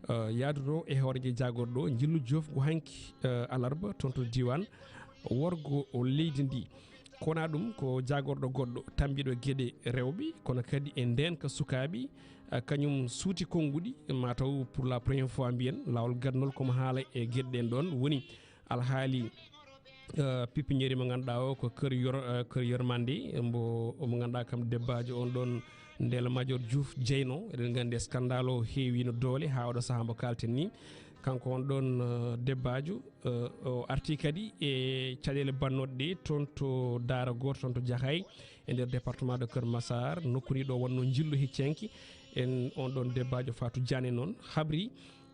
Eh, yaaduɗo e hooreejo jaagorɗo njillu jofgu hanki, eh, alarba toon to diiwaan worgo o leydi ndi. Kona ɗum ko jaagorɗo goɗɗo tambiɗo geɗe rewɓe, kono kadi e ndeenka sukaaɓe, eh, kañum suuti konnguɗi, mataw pour la première fois mbiyen, laawol gadanol komo haala e geɗe ɗen ɗon woni alhaali, eh, pépinière mo ngannduɗaa o ko Kër Yor-, eh, Kër Yërmande, mbo, mo ngannduɗaa kam debbajo on ɗon Ndella Madior Diouf jeyno. Eɗen nganndi scandale o heewino doole haa oɗo sahaa mbo kalten ni. Kanko on ɗon, eh, debbaajo, eh, o artii kadi e caɗeele bannooɗe ɗe toon to Daara Gooto, toon to Jaxaay, e nder département de Keur Massar, nokku ni ɗo wonnoo njillu heccanki. En on ɗon debbaajo Fatou Diané noon habri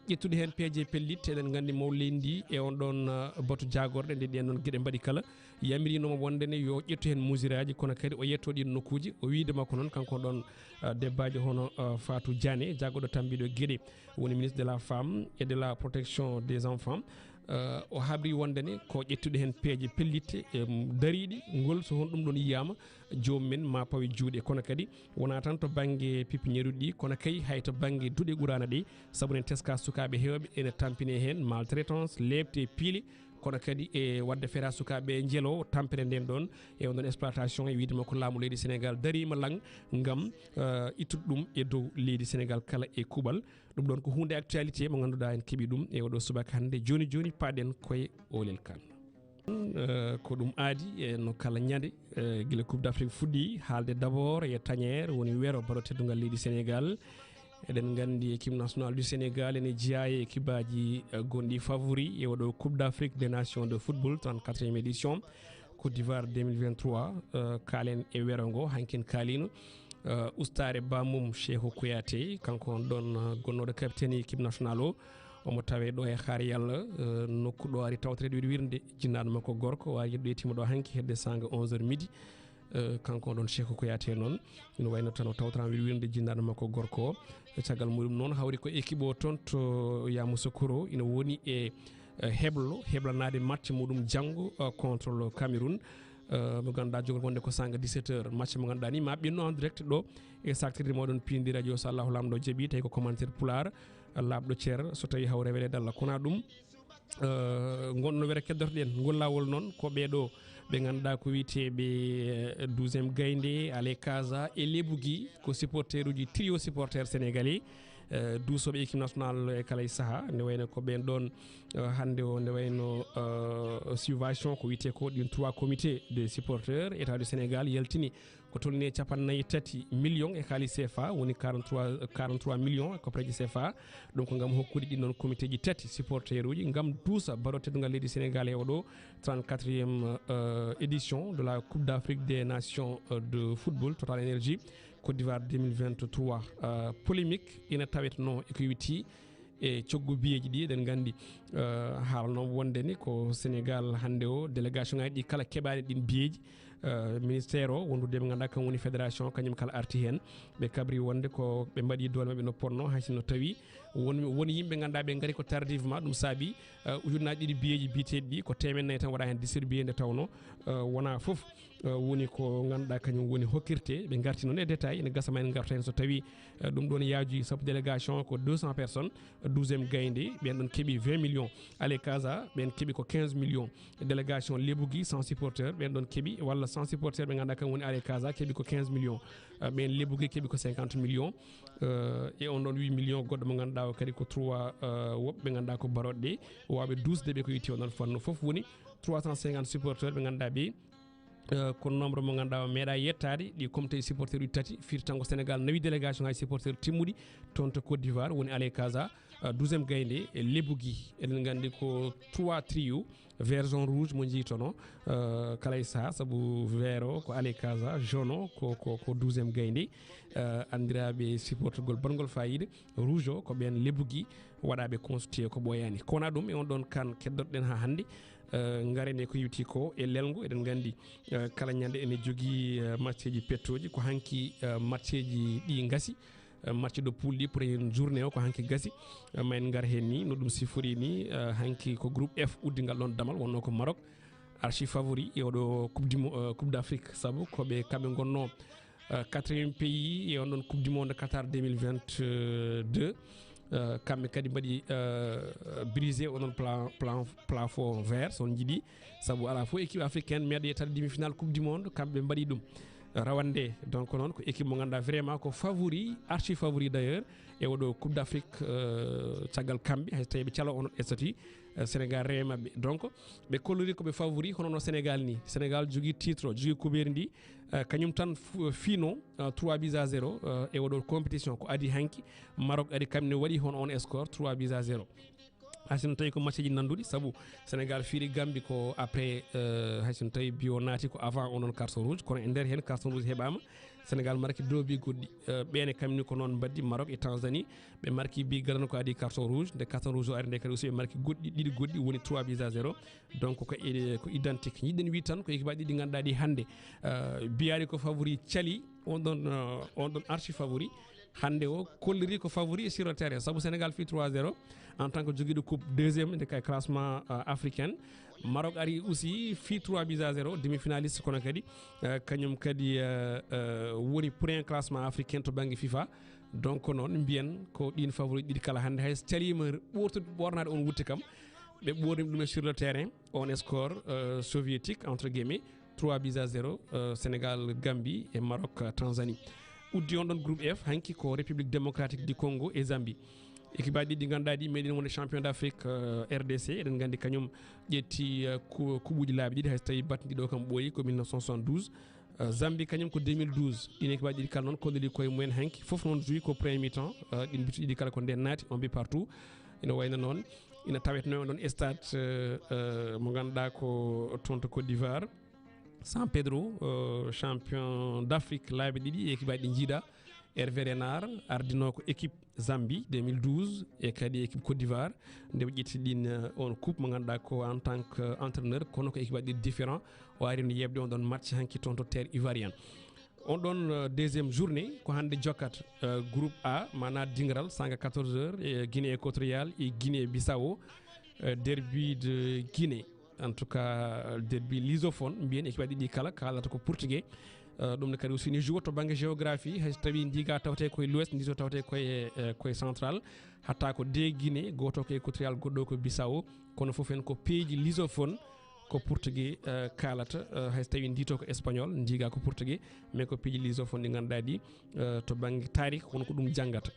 ƴettude heen peeje pellitte. Eɗen nganndi mawɗo leydi ndi e on ɗon, eh, batu jaagorɗe nde ɗeen ɗon geɗe mbaɗi kala. Yamirinooma wonde ne yo ƴettu heen mesure aji, kono kadi o yetto ɗiin nokkuuji. O wiide makko noon, kanko ɗon, eh, debbaajo hono, eh, Fatou Diané, jaggoɗo tambiɗo geɗe, woni ministre de la Femme et de la Protection des Enfants. Eh, o habri wonde ne ko ƴettude heen peeje pellitte, em, dariiɗe, ngol so hono ɗum ɗon yiyaama, joomum en ma pawe juuɗe. Kono kadi wonaa tan to bannge pépinière uji ɗi, kono kay hay to bannge duɗe Quraana ɗe, sabu enen teska sukaaɓe heewɓe ene tampine heen maltraitance, leepte, piile, kono kadi e waɗde feere haa sukaaɓe njelo tampere nden ɗon e on ɗon exploitation. E wiide makko laamu leydi Sénégal dariima lang ngam, eh, ittude ɗum e dow leydi Sénégal kala e kuuɓal. Ɗum ɗon ko huunde actualité mo ngannduɗaa en keɓi ɗum e oɗo subaka hannde. Jooni jooni paaɗen koye Oolel Kan. Eh, ko ɗum aadi e no kala ñande, eh, gila Coupe d'Afrique fuɗɗi, haalde d'abord e tañeere woni wero baro teddungal leydi Sénégal. Eɗen nganndi équipe nationale du Sénégal ene jeyaa e équipeaji, eh, gonɗi favori e oɗo Coupe d'Afrique des Nations de football, trente-quatrième édition, Côte d'Ivoire deux mille vingt-trois. Eh, kaalen e wero ngo, hanki en kaaliino, eh, ustaare bammum Cheikhou Kouyaté, kanko on ɗon, eh, gonnooɗo capitaine équipe nationale o. Omo tawee ɗo e Xaar Yalla, eh, nokku ɗo ari tawtoreede wirwirnde jinnaaɗo makko gorko, o ari ɗo e timo ɗo hanki hedde sanga onze heures midi. Eh, kanko on ɗon Cheikhou Kouyaté noon, ina wayno tan o tawtoraama wirwirnde jinnaaɗo makko gorko o. Caggal muɗum noon hawri ko équipe o toon to Yamoussoukro ina woni e, eh, heblo, heblanaade match muɗum janngo, eh, contre le Cameroun. Eh, mo ngannduɗaa jogori wonde ko sanga dix-sept heures. Match mo ngannduɗaa ni ma ɓennu en direct ɗo e saktirde moɗon pindi radio, so Allahu Laamɗo jaɓi, tawi ko commentaire pulaar, laaɓɗo cer, so tawi hawre weleede Allah. Kono ɗum, eh, ngon no were keddotoɗen ngol laawol noon, ko ɓee ɗo ɓe ngannduɗaa ko wiyeteeɓe, eh, douzième Gaynde, Alekaza e Lebugi, ko supporter uji, trio supporter sénégalais, eh, duusooɓe équipe nationale e kala e saha. Nde wayno ko ɓeen ɗoon, eh, hannde o, nde wayno, eh, subvention ko wiyetee ko ɗin trois comités de supporters, État du Sénégal yaltini ko tolni e capanɗe nayi e tati millions e kaalis C F A, woni quarante-trois, quarante-trois millions e koppareeji C F A. Ɗum ko ngam hokkude ɗin ɗon comité ji tati supporter uji ngam duusa baro teddungal leydi Sénégal e oɗo trente-quatrième, euh, édition de la Coupe d'Afrique des Nations, euh, de football, Total Énergie Côte d'Ivoire deux mille vingt-trois. Euh, polémique ina tawetnoo e ko yowiti e coggu biyeeji ɗi. Eɗen nganndi, eh, haalnoo wonde ni ko Sénégal hannde o, délégation ngaji ɗi kala keɓaani ɗin biyeeji, eh, ministère o wondude ɓe ngannduɗaa kam woni fédération, kañum kala arti heen. Ɓe kabri wonde ko ɓe mbaɗi doole maɓɓe no potnoo, hay sinno tawi won, won yimɓe ngannduɗaa ɓe ngari ko tardivement, ɗum saabi, eh, ujunnaaji ɗiɗi biyeeji biyeteeɗi ɗi ko teemen nayi tan waɗa heen distribué nde tawnoo, eh, wonaa fof, eh, woni ko ngannduɗaa kañum woni hokkirte. Ɓe ngarti noon e détail, ene gasa ma en ngartu heen so tawi, eh, ɗum ɗoon yaajuyi, sabu délégation ko deux cents personnes, douzième Gaynde, ɓeen ɗoon keɓi vingt millions. Alekaza, ɓeen keɓi ko quinze millions. Délégation Lebugi, cent supporters, ɓeen ɗoon keɓi, walla cent supporters ɓe ngannduɗaa kam woni Alekaza, keɓi ko quinze millions. Eh, ɓeen Lebugi keɓi ko cinquante millions. Eh, e on ɗoon huit millions goɗɗo mo ngannduɗaa o kadi ko trois, eh, woɓɓe ɓe ngannduɗaa ko barooɗe ɗe, waawɓe duusde ɓe ko itti on ɗoon fannu. Fof woni trois cent cinquante supporters ɓe ngannduɗaa ɓe, eh, ko nombre mo ngannduɗaa o meeɗaa yettaade, ɗi comité supporter uji tati, firti tan ko Sénégal nawi délégation ngaji supporter timmuɗi toon to Côte d'Ivoire, woni Alekaza, eh, douzième Gaynde, e Lebugi. Eɗen nganndi ko trois trio, vert, jaune, rouge mo njiytono, eh, kala e saha, sabu vert o ko Alekaza, jaune o ko, ko, ko douzième Gaynde, eh, anndiraaɓe supportergol bangol fayida, rouge o ko ɓeen Lebugi waɗaaɓe constitué ko ɓooyaani. Kono ɗum e on ɗoon kan keddotoɗen haa hannde, eh, ngaren e ko yowiti ko e lelngu. Eɗen nganndi, eh, kala ñande ene jogii, eh, matcheeji pettooji. Ko hanki, eh, matcheeji ɗi ngasi, eh, match de poule ɗi, premier journée o ko hanki gasi. Eh, ma en ngar heen ni no ɗum sifori ni, eh, hanki ko groupe F uddingal ɗoon damal, wonnoo ko Maroc, archi favori e oɗo Coupe du Mo-, eh, Coupe d'Afrique, sabu ko ɓe, kamɓe ngonnoo, eh, quatrième pays e on ɗon Coupe du Monde Qatar deux mille vingt-deux. Eh, kamɓe kadi mbaɗi, eh, brisé on ɗon pla-, pla-, plafond vert, so on njiɗi, sabu alaa fof équipe africaine meeɗa yettaade demi-finale Coupe du Monde, kamɓe mbaɗi ɗum rawande. Donc noon ko équipe mo ngannduɗaa vraiment ko favori, archi favori d'ailleurs, e oɗo Coupe d'Afrique, eh, caggal kamɓe, hay so tawii ɓe calo on statut, eh, Sénégal rewe maɓɓe. Donc ɓe kolliri ko ɓe favori, hono no Sénégal ni. Sénégal jogii titre o, jogii kubeeri ndi, eh, kañum tan fu-, fiino, eh, trois buts à zéro, eh, e oɗo compétition. Ko adi hanki, Maroc ari, kamɓe ne waɗi hono on score, trois buts à zéro. Hay so tawi ko match ji nanduɗi, sabu Sénégal fiiri Gambie ko après, euh, hay so tawi bio naati ko avant on ɗon carton rouge, kono e nder heen carton rouge heɓaama. Sénégal marki deux buts goɗɗi, euh, ɓeene kamni ko noon mbaddi Maroc e Tanzanie, ɓe marki bi gadano ko adi carton rouge, nde carton rouge o ari nde kadi aussi ɓe marki goɗɗi, ɗiɗi goɗɗi, woni trois buts à zéro. Donc ko, e, ko identique. Yiɗen wi tan ko équipe aji ɗiɗi ngannduɗaa ɗi hannde, euh, mbiyaani ko favori cali, on ɗon, euh, on ɗon archi favori. Hannde o kolliri ko favori sur le terrain. Sabu Sénégal fii trois zéro en tant que jogiiɗo coupe deuxième nde kay classement, euh, africain. Maroc ari aussi fii trois buts à zéro, demi-finaliste kono kadi, euh, kañum kadi, euh, euh, woni premier classement africain to bannge fifa. Donc noon mbiyen ko ɗin favori ɗiɗi kala hannde hay so caliima ɓortude ɓornaade on wutte kam, ɓe ɓornima ɗum e sur le terrain, on score, euh, soviétique entre guillemets, trois buts à zéro, euh, Sénégal Gambie e Maroc, euh, Tanzanie. Uddi on ɗon groupe F, hanki ko République démocratique du Congo e Zambie. Équipe aji ɗiɗi ngannduɗaa ɗi meeɗi wonde champion d'Afrique, euh, R D C, eɗen nganndi kañum ƴetti, euh, ku-, kuɓuuji laabi ɗiɗi, hay so tawi batndi ɗo kam ɓooyi ko mille neuf cent soixante-douze. Euh, Zambie kañum ko deux mille douze. Ɗin équipe aji ɗiɗi kala noon kolliri koye mumen hanki, fof noon joui ko premier mi-temps, euh, ɗin bituɗi ɗiɗi kala ko nden naati, on but partout. Ina wayno noon, ina taweteno on ɗon stade, euh, euh, mo ngannduɗaa ko toon to Côte d'Ivoire. San Pedro, euh, champion d'Afrique laabi ɗiɗi, équipe aji ɗi njiiɗa. Hervé Renard ardinoo ko équipe Zambie deux mille douze e kadi équipe Côte d'Ivoire nde o ƴetti ɗin, euh, on coupe mo ngannduɗaa ko en tant que entraîneur, kono ko équipe aji ɗiɗi différent. O ari no yeɓde on ɗon match hanki toon to terre ivoirienne. On ɗon, euh, deuxième journée ko hannde jokkat, euh, groupe A, maanaam dingiral sanga quatorze heures, e Guinée équatoriale e Guinée Bissau, euh, derby de Guinée. En tout cas, derby lusophone, mbiyen équipe aji ɗiɗi kala kaalata ko portugais. Euh, ɗum ne kadi aussi ne joue to bannge géographie, hay so tawi ndiga tawte koye l'ouest, ndi to tawte koye, euh, koye central. Hatta ko de Guinée, goto ko équatorial, goɗɗo ko Bissau, kono fof en ko peeji lusophone, ko portugais, euh, kaalata, euh, hay so tawi ndi to ko espagnol, ndiga ko portugais, mais ko peeji lusophone ɗi ngannduɗaa ɗi, euh, to bannge tarik, kono ko ɗum janngata.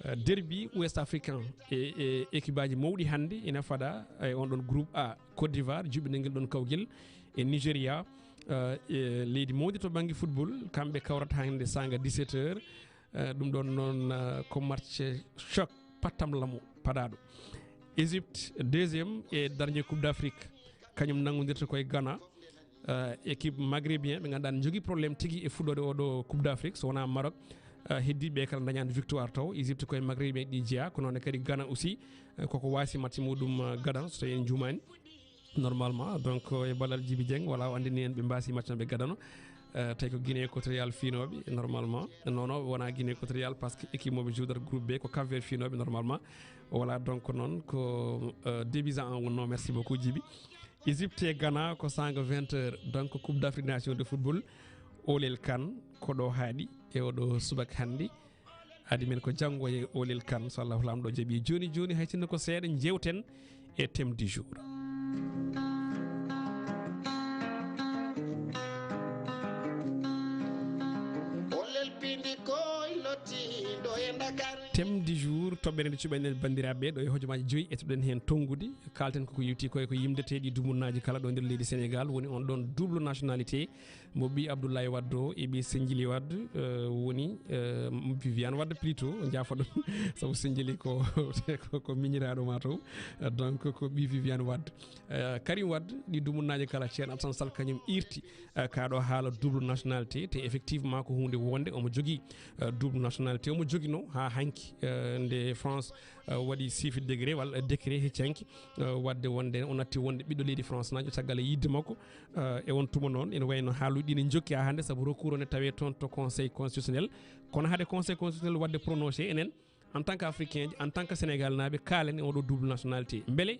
Euh, derby ouest africain e, e équipe aji mawɗi hannde ina fada e on ɗon groupe A, Côte d'Ivoire, juɓɓinagel ɗon kawgel e Nigeria, euh, e leydi mawndi to bannge football, kamɓe kawrata hannde sanga dix-sept heures. Euh, ɗum ɗon noon, euh, ko match choc pattam lamo paɗaɗo. Égypte, deuxième e dernier Coupe d'Afrique, kañum nanngodirta koye Ghana. Euh, équipe maghrébien ɓe ngannduɗaa ne jogii problème tigi e fuɗɗoode oɗo Coupe d'Afrique, so wonaa Maroc. Euh, heddiiɓe kala dañaani victoire taw. Égypte koye maghrébien ɗi jeyaa, kono noon kadi Ghana aussi, euh, koko waasi match muɗum, euh, gadan, so tawi en juumaani. Normalement, donc, euh, e ballal Djiby Dieng, wala o anndini en ɓe mbaasi match no ɓe gadano. Euh, tawi ko Guinée équatoriale fiinooɓe, normalement. Non, non, wonaa Guinée équatoriale, parce que équipe mo ɓe joudata groupe B ko Cap Vert fiinooɓe, normalement. Voilà, donc, noon ko, euh, début en wonnoo. Merci beaucoup, Djiby. Égypte e Ghana ko sanga vingt heures, donc Coupe d'Afrique Nation de football, Olel Kan, ko ɗo haaɗi e oɗo subak hannde. Adi men ko janngo e Olel Kan, so Allahu Laamɗo jaɓi. Jooni jooni, hay sinno ko seeɗa, njewten e thème du jour. Olel pindi koy lottiɗo e Dakar. Thème du jour, toɓɓere nde cuɓaɗen banndiraaɓe ɗo e hojomaaji joyi, ettuɗen heen tonngude. Kaalten koko yewti koye ko yimdeteeɗi dumunnaaji kala ɗo nder leydi Sénégal, woni on ɗon double nationalité mo ɓii Abdoulaye Wade o e ɓii Senjili Wade, euh, woni, euh, Viviane Wade plutôt, jaafoɗon, sabu Senjili ko, ko, ko miñiraaɗo ma taw. Euh, donc ko ɓii Viviane Wade. Euh, Karim Wade, ɗi dumunnaaji kala, Ceerno Alassane Sall kañum irti, euh, kaa ɗo haala double nationalité, te effectivement ko huunde wonde omo jogii, euh, double nationalité, omo joginoo haa hanki, euh, nde France, euh, waɗi siifde degré walla décret hecci hanki, euh, waɗde wonde, o natti wonde ɓiɗɗo leydi France naajo caggal e yiɗde makko, euh, e on tuma noon, ene wayno haaluuji ɗi ne njokki haa hannde, sabu recours o ne tawee toon to Conseil constitutionnel. Kono hade Conseil constitutionnel waɗde prononcé, enen, en tant que Africain, en tant que Sénégal naaɓe, kaalen e oɗo double nationalité. Mbele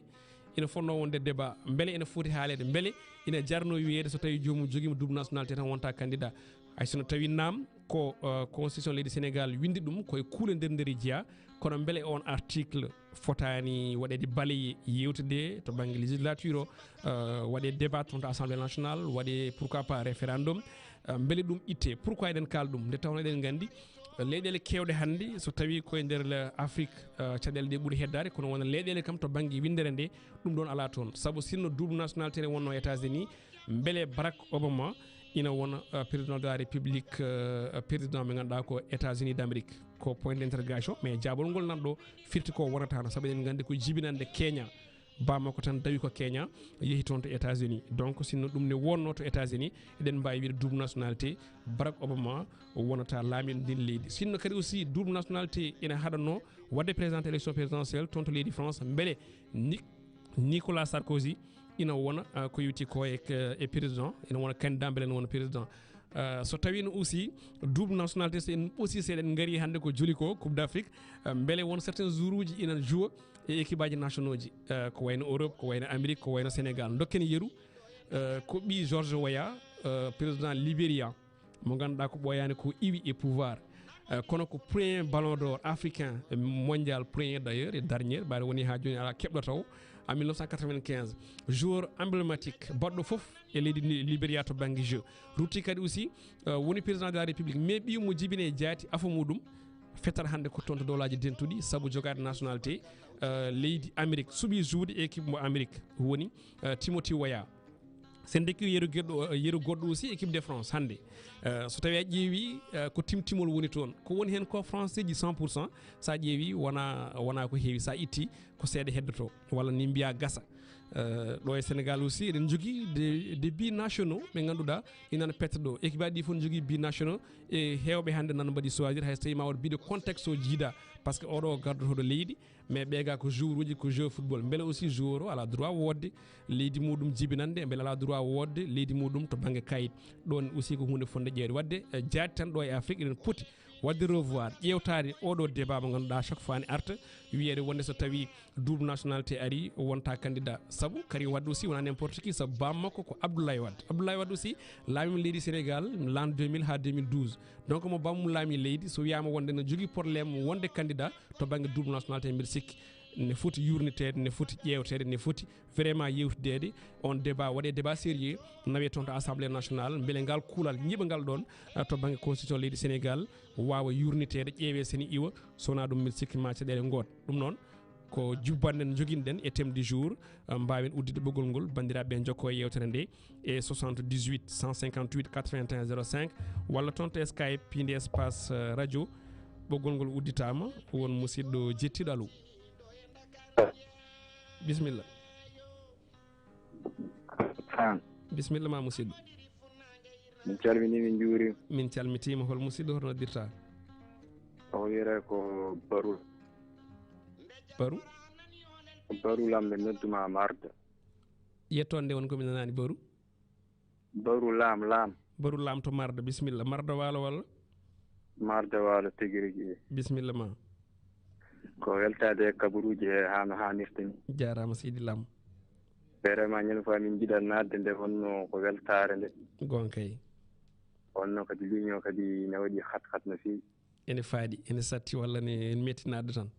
ina fotnoo wonde débat, mbele ina foti haaleede, mbele ina jarnoo wiyeede so tawi joomum jogiima double nationalité tan wonta candidat. Hay so no tawi naam ko, euh, constitution leydi Sénégal winndi ɗum koye kuule nder nder jeyaa, kono mbele on article fotaani waɗeede balayé, yewtede to bannge législature o, euh, waɗee débat toon to Assemblée nationale, waɗee pourquoi pas référendum, euh, mbele ɗum ittee. Pourquoi eɗen kaala ɗum? Nde tawnoo eɗen nganndi, euh, leyɗeele keewɗe hannde, so tawi koye nder le Afrique, euh, caɗeele ɗe ɓuri heddaade, kono wona leyɗeele kam to bannge winndere nde, ɗum ɗoon alaa toon. Sabu sinno double nationalité ne wonnoo États-Unis, mbele Barack Obama ina wona, euh, président de la République, euh, président mo ngannduɗaa ko États-Unis d'Amérique. Ko point d'interrogation, mais jaabol ngol nan ɗo firti ko wonataano, sabu eɗen nganndi ko jibinande Kenya, baa makko tan dawi ko Kenya, yehi toon to États-Unis. Donc, sinno ɗum ne wonno to États-Unis, eɗen mbaawi wiide double nationalité, Barack Obama wonata laamiiɗo ndin leydi. Sinno kadi aussi double nationalité ina haɗanno waɗde présenté élection présidentielle toon to leydi France, mbele Ni-, Nicolas Sarkozy ina wona, ah, ko yowiti ko e, e président, ina wona candidat, mbele ina wona président. Ah, so tawino aussi double nationalité, so en aussi, so eɗen ngari hannde ko joli ko Coupe d'Afrique, ah, mbele won certains jours uji ina joue e équipe aji nationaux ji, ah, ko wayno Europe, ko wayno Amérique, ko wayno Sénégal. Dokken yeru, ah, ko ɓii George Weah, ah, président Libéria, mo ngannduɗaa ko ɓooyaani ko iwi e pouvoir. Eh, kono ko premier ballon d'or africain, eh, mondial premier d'ailleurs, et dernier, ɓaade woni haa jooni alaa keɓɗo taw, en mille neuf cent quatre-vingt-quinze. Joueur emblématique, baɗɗo fof e leydi ni-, Libéria to bannge jeu. Rutti kadi aussi, eh, woni président de la République, mais ɓiy mo jibine jaati afo muɗum, fettata hannde ko toon to Dowlaaji Dentuɗi, sabu jogaade nationalité, eh, leydi Amérique, suɓii joude e équipe mo Amérique, woni, eh, Timothy Weah. Sen ndekki yeru goɗɗo, yeru goɗɗo aussi, équipe de France hannde. Eh, so tawi a ƴeewi, eh, ko timtimol woni toon. Ko woni heen ko français ji cent pour cent. So a ƴeewi wona, wona ko heewi. So a itti ko seeɗa heddoto. Walla ni mbiya gasa. Eh, ɗo e Sénégal aussi eɗen jogii des, des binationaux ɓe ngannduɗaa ina petta ɗo. Équipe aji ɗi fof ne jogii binationaux e heewɓe hannde nan mbaɗi choisir hay so tawi ma wood mbiɗo contexte o jiida. Parce que oɗo gardotoɗo leydi, mais ɓeega ko joueur uji, ko jeu football. Mbele aussi joueur o ala droit wodde leydi muɗum jibinande, mbele ala droit wodde leydi muɗum to bannge kayit. Ɗon aussi ko huunde fonde ƴeewde. Wadde, eh, jaati tan ɗo e Afrique, eɗen poti wadde revoir, ƴeewtaade oɗo débat mo ngannduɗaa chaque fois ne arta, wiyeede wonde so tawi double nationalité ari, wonta candidat. Sabu Karim Wade aussi wona n'importe qui, sabu bammakko ko Abdoulaye Wade. Abdoulaye Wade aussi laamima leydi Sénégal l'an deux mille haa deux mille douze. Donc mo bammum laami leydi, so wiyama wonde no jogii problème wonde candidat, to bannge double nationalité, mbiɗa sikki ne foti yurniteede, ne foti ƴeewteede, ne foti vraiment yewtideede. On débat waɗe débat sérieux, nawe toon to Assemblée nationale, mbele ngal kuulal ñiɓa ngal ɗon, ah, to bannge constitution leydi Sénégal, waawa yurniteede, ƴeewe seni iwa, so wonaa ɗum mbiɗa sikki ma caɗeele ngoot. Ɗum noon, ko jubbannde nde njoginɗen e thème du jour, ah, mbaawen udditde ɓoggol ngol, banndiraaɓe ɓe njokko e yewtere nde e soixante-dix-huit, cent cinquante-huit, quatre-vingt-un, zéro cinq, walla toon to Skype, piindi espace, eh, radio. Ɓoggol ngol udditaama, won musiɗɗo jettiiɗo. Allo. Bisimilla. An. Bisimilla ma, musiɗɗo. Min calminii, min njuuriima. Min calmitiima. Hol musiɗɗo, hoto noddirta? O wiyetee ko Baru. Baru? Baru Lam, ɓe nodduma Marda. Yettoonde won ko mi nanaani, Baru. Baru Lam, Lam. Baru Lam to Marda, bisimilla. Marda Waalo walla? Marda Waalo tigi rigi. Bisimilla ma. Ko weltaade e kabaruuji he haa no haanirta ni. Jaaraama seydi Lam. Vraiment, ñande fof min njiɗa naatde nde, wonno ko weltaare nde. Goonga kay. Wonno kadi ligne o kadi ne waɗi xat-xat no feewi. Ene faaɗi, ene satti walla ne, ene metti naatde tan?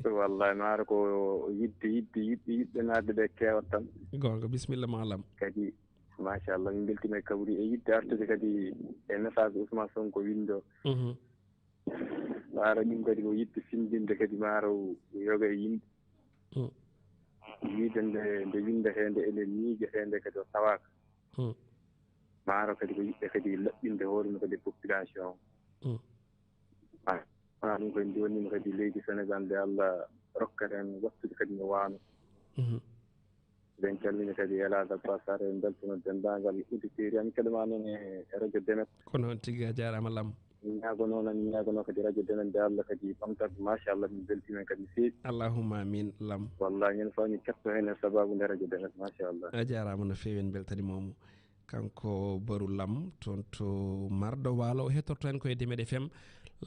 Wallahi, maaro ko yiɗde, yiɗde, yiɗde, yiɗɓe naatde ɓe keewat tan. Goonga, bisimilla ma Lam. Kadi, machallah, min mbeltiima e kabri e yiɗde artude kadi e message Ousmane Sonko winndo. Mhm. Maaro ɗum kadi ko yiɗde findinde kadi maaro yoga e yimɓe. Mm. Wiide nde, nde winndetee nde, ene miijotee nde kadi o tawaaka. Mm. Maaro kadi ko yiɗde kadi laɓɓinde hoore mum kadi e population o. Mm. Ah, kono ɗum ko en njonniima kadi leydi Senegal nde Allah rokkata en wattude kadi no waano. Mhm. Eɗen calmina kadi Elhadj Abbas Sarr, en mbeltano denndaangal auditeur en kadi ma noon e radio Demet. Ko noon tigi, a jaaraama Lam. Min ñaago noon, min ñaagono kadi radio Demet nde Allah kadi ɓamtata, machallah, min mbeltiima kadi no feewi. Allahumma amin Lam. Wallahi, ñande fof min ketto heen e sababu nde radio Demet, machallah. A jaaraama no feewi, en mbeltaniima mo. Kanko Baru Lam, toon to Mardo Waalo, o heɗtorto en ko e Demet F M,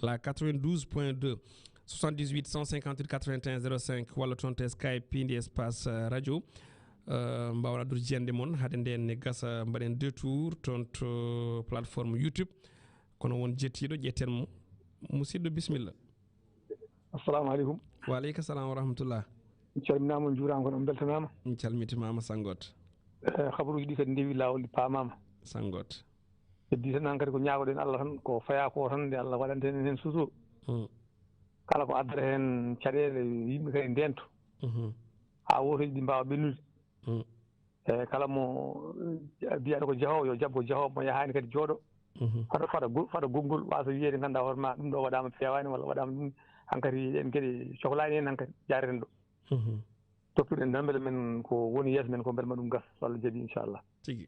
la quatre-vingt-douze point deux, soixante-dix-huit, cent cinquante-huit, quatre-vingt-un, zéro cinq, walla toon to Skype, piindi espace, euh, radio. Euh, mbaawen addude jiyannde mon, hade ndeen ne gasa, mbaɗen deux tours toon to plateforme YouTube. Kono won jettiiɗo, ƴetten mo. Musidɗo, bisimilla. Assalamu aleykum. Wa aleyka salam wa rahmatullah. Mi calminaama, on njuuraama, kono on mbeltanaama. Mi calmitimaama, sanngoot. Eh, habaruuji ɗi kadi ndewi laawol, ɗi paamaama. Sanngoot. Heddi tan, aan kadi ko ñaagoɗen Allah tan, ko fayaa ko tan, nde Allah waɗanta en heen suturu. Hmm. Kala ko addata heen caɗeele, yimɓe kadi ndento. Mhm. Haa wooteeji ɗi mbaawa ɓennude. Hmm. E kala mo, eh, mbiyaɗo ko jahoowo, yo jabbo jahoowo mo yahaani kadi jooɗo. Mhm. Fada, fada gu-, fada gongol, waaso wiyeede ngannduɗaa hoore ma, ɗum ɗo waɗaama feewaani walla waɗaama ɗum, hankadi ɗeen geɗe cohlaani heen hankadi jaareten ɗo. Mhm. Toppuɗen tan mbele men ko woni yeeso men ko mbele ma ɗum gas, so Allah jaɓi, inchallah. Tigi.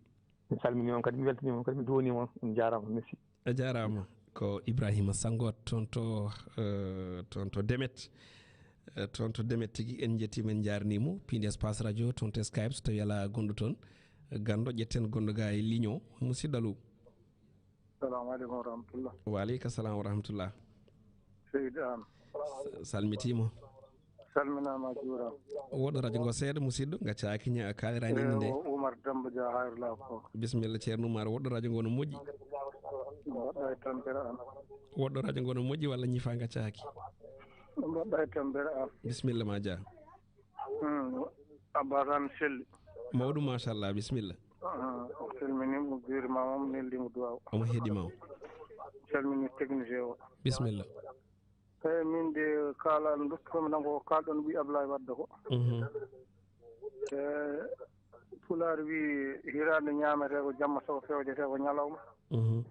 Mi salmini on kadi, mi weltaniima on kadi, mi duwaniima on, on njaaraama, merci. A jaaraama. Ko Ibrahima Sango toon to, eh, toon to Demet. Eh, toon to Demet tigi, en njettiima, en njaarniima. Piindi Espace Radio, toon to Skype, so tawii alaa gonɗo toon. Ganndo, ƴetten gonɗo ga e ligne o. Musidɗo, allo. Salamu aleykum wa rahmatullah. Wa aleyka salam wa rahmatullah. Seydi An. S-, salmitiima. Salminaama, juuraama. Woɗɗo radio ngo seeɗa, musidɗo, ngaccaaki ña-, kaaliraani innde nde. Eewa, Umar Demba Dia, Hayre Laaw ko. Bisimilla, Ceerno Umar, woɗɗo radio ngo no moƴƴi. Mbaɗɗa e tampere an. Woɗɗo radio ngo no moƴƴi walla ñifaa ngaccaaki? Mbaɗɗa e tampere an. Bisimilla ma Dia. Hmm, Abba Tan Selli. Mawɗum, machallah, bisimilla. Ah, o salminiima, o juuriima, o neldiima duwaaw. Omo heɗii ma o. Salmini technicien o. Bisimilla. Eeyi, min de kaala, nduttoomi tan ko kaalɗon ɓii Ablaye Wadde ko. Mhm. E, Pulaar wii, hiraande ñaametee ko jamma, so fewjetee ko ñalawma. Mhm.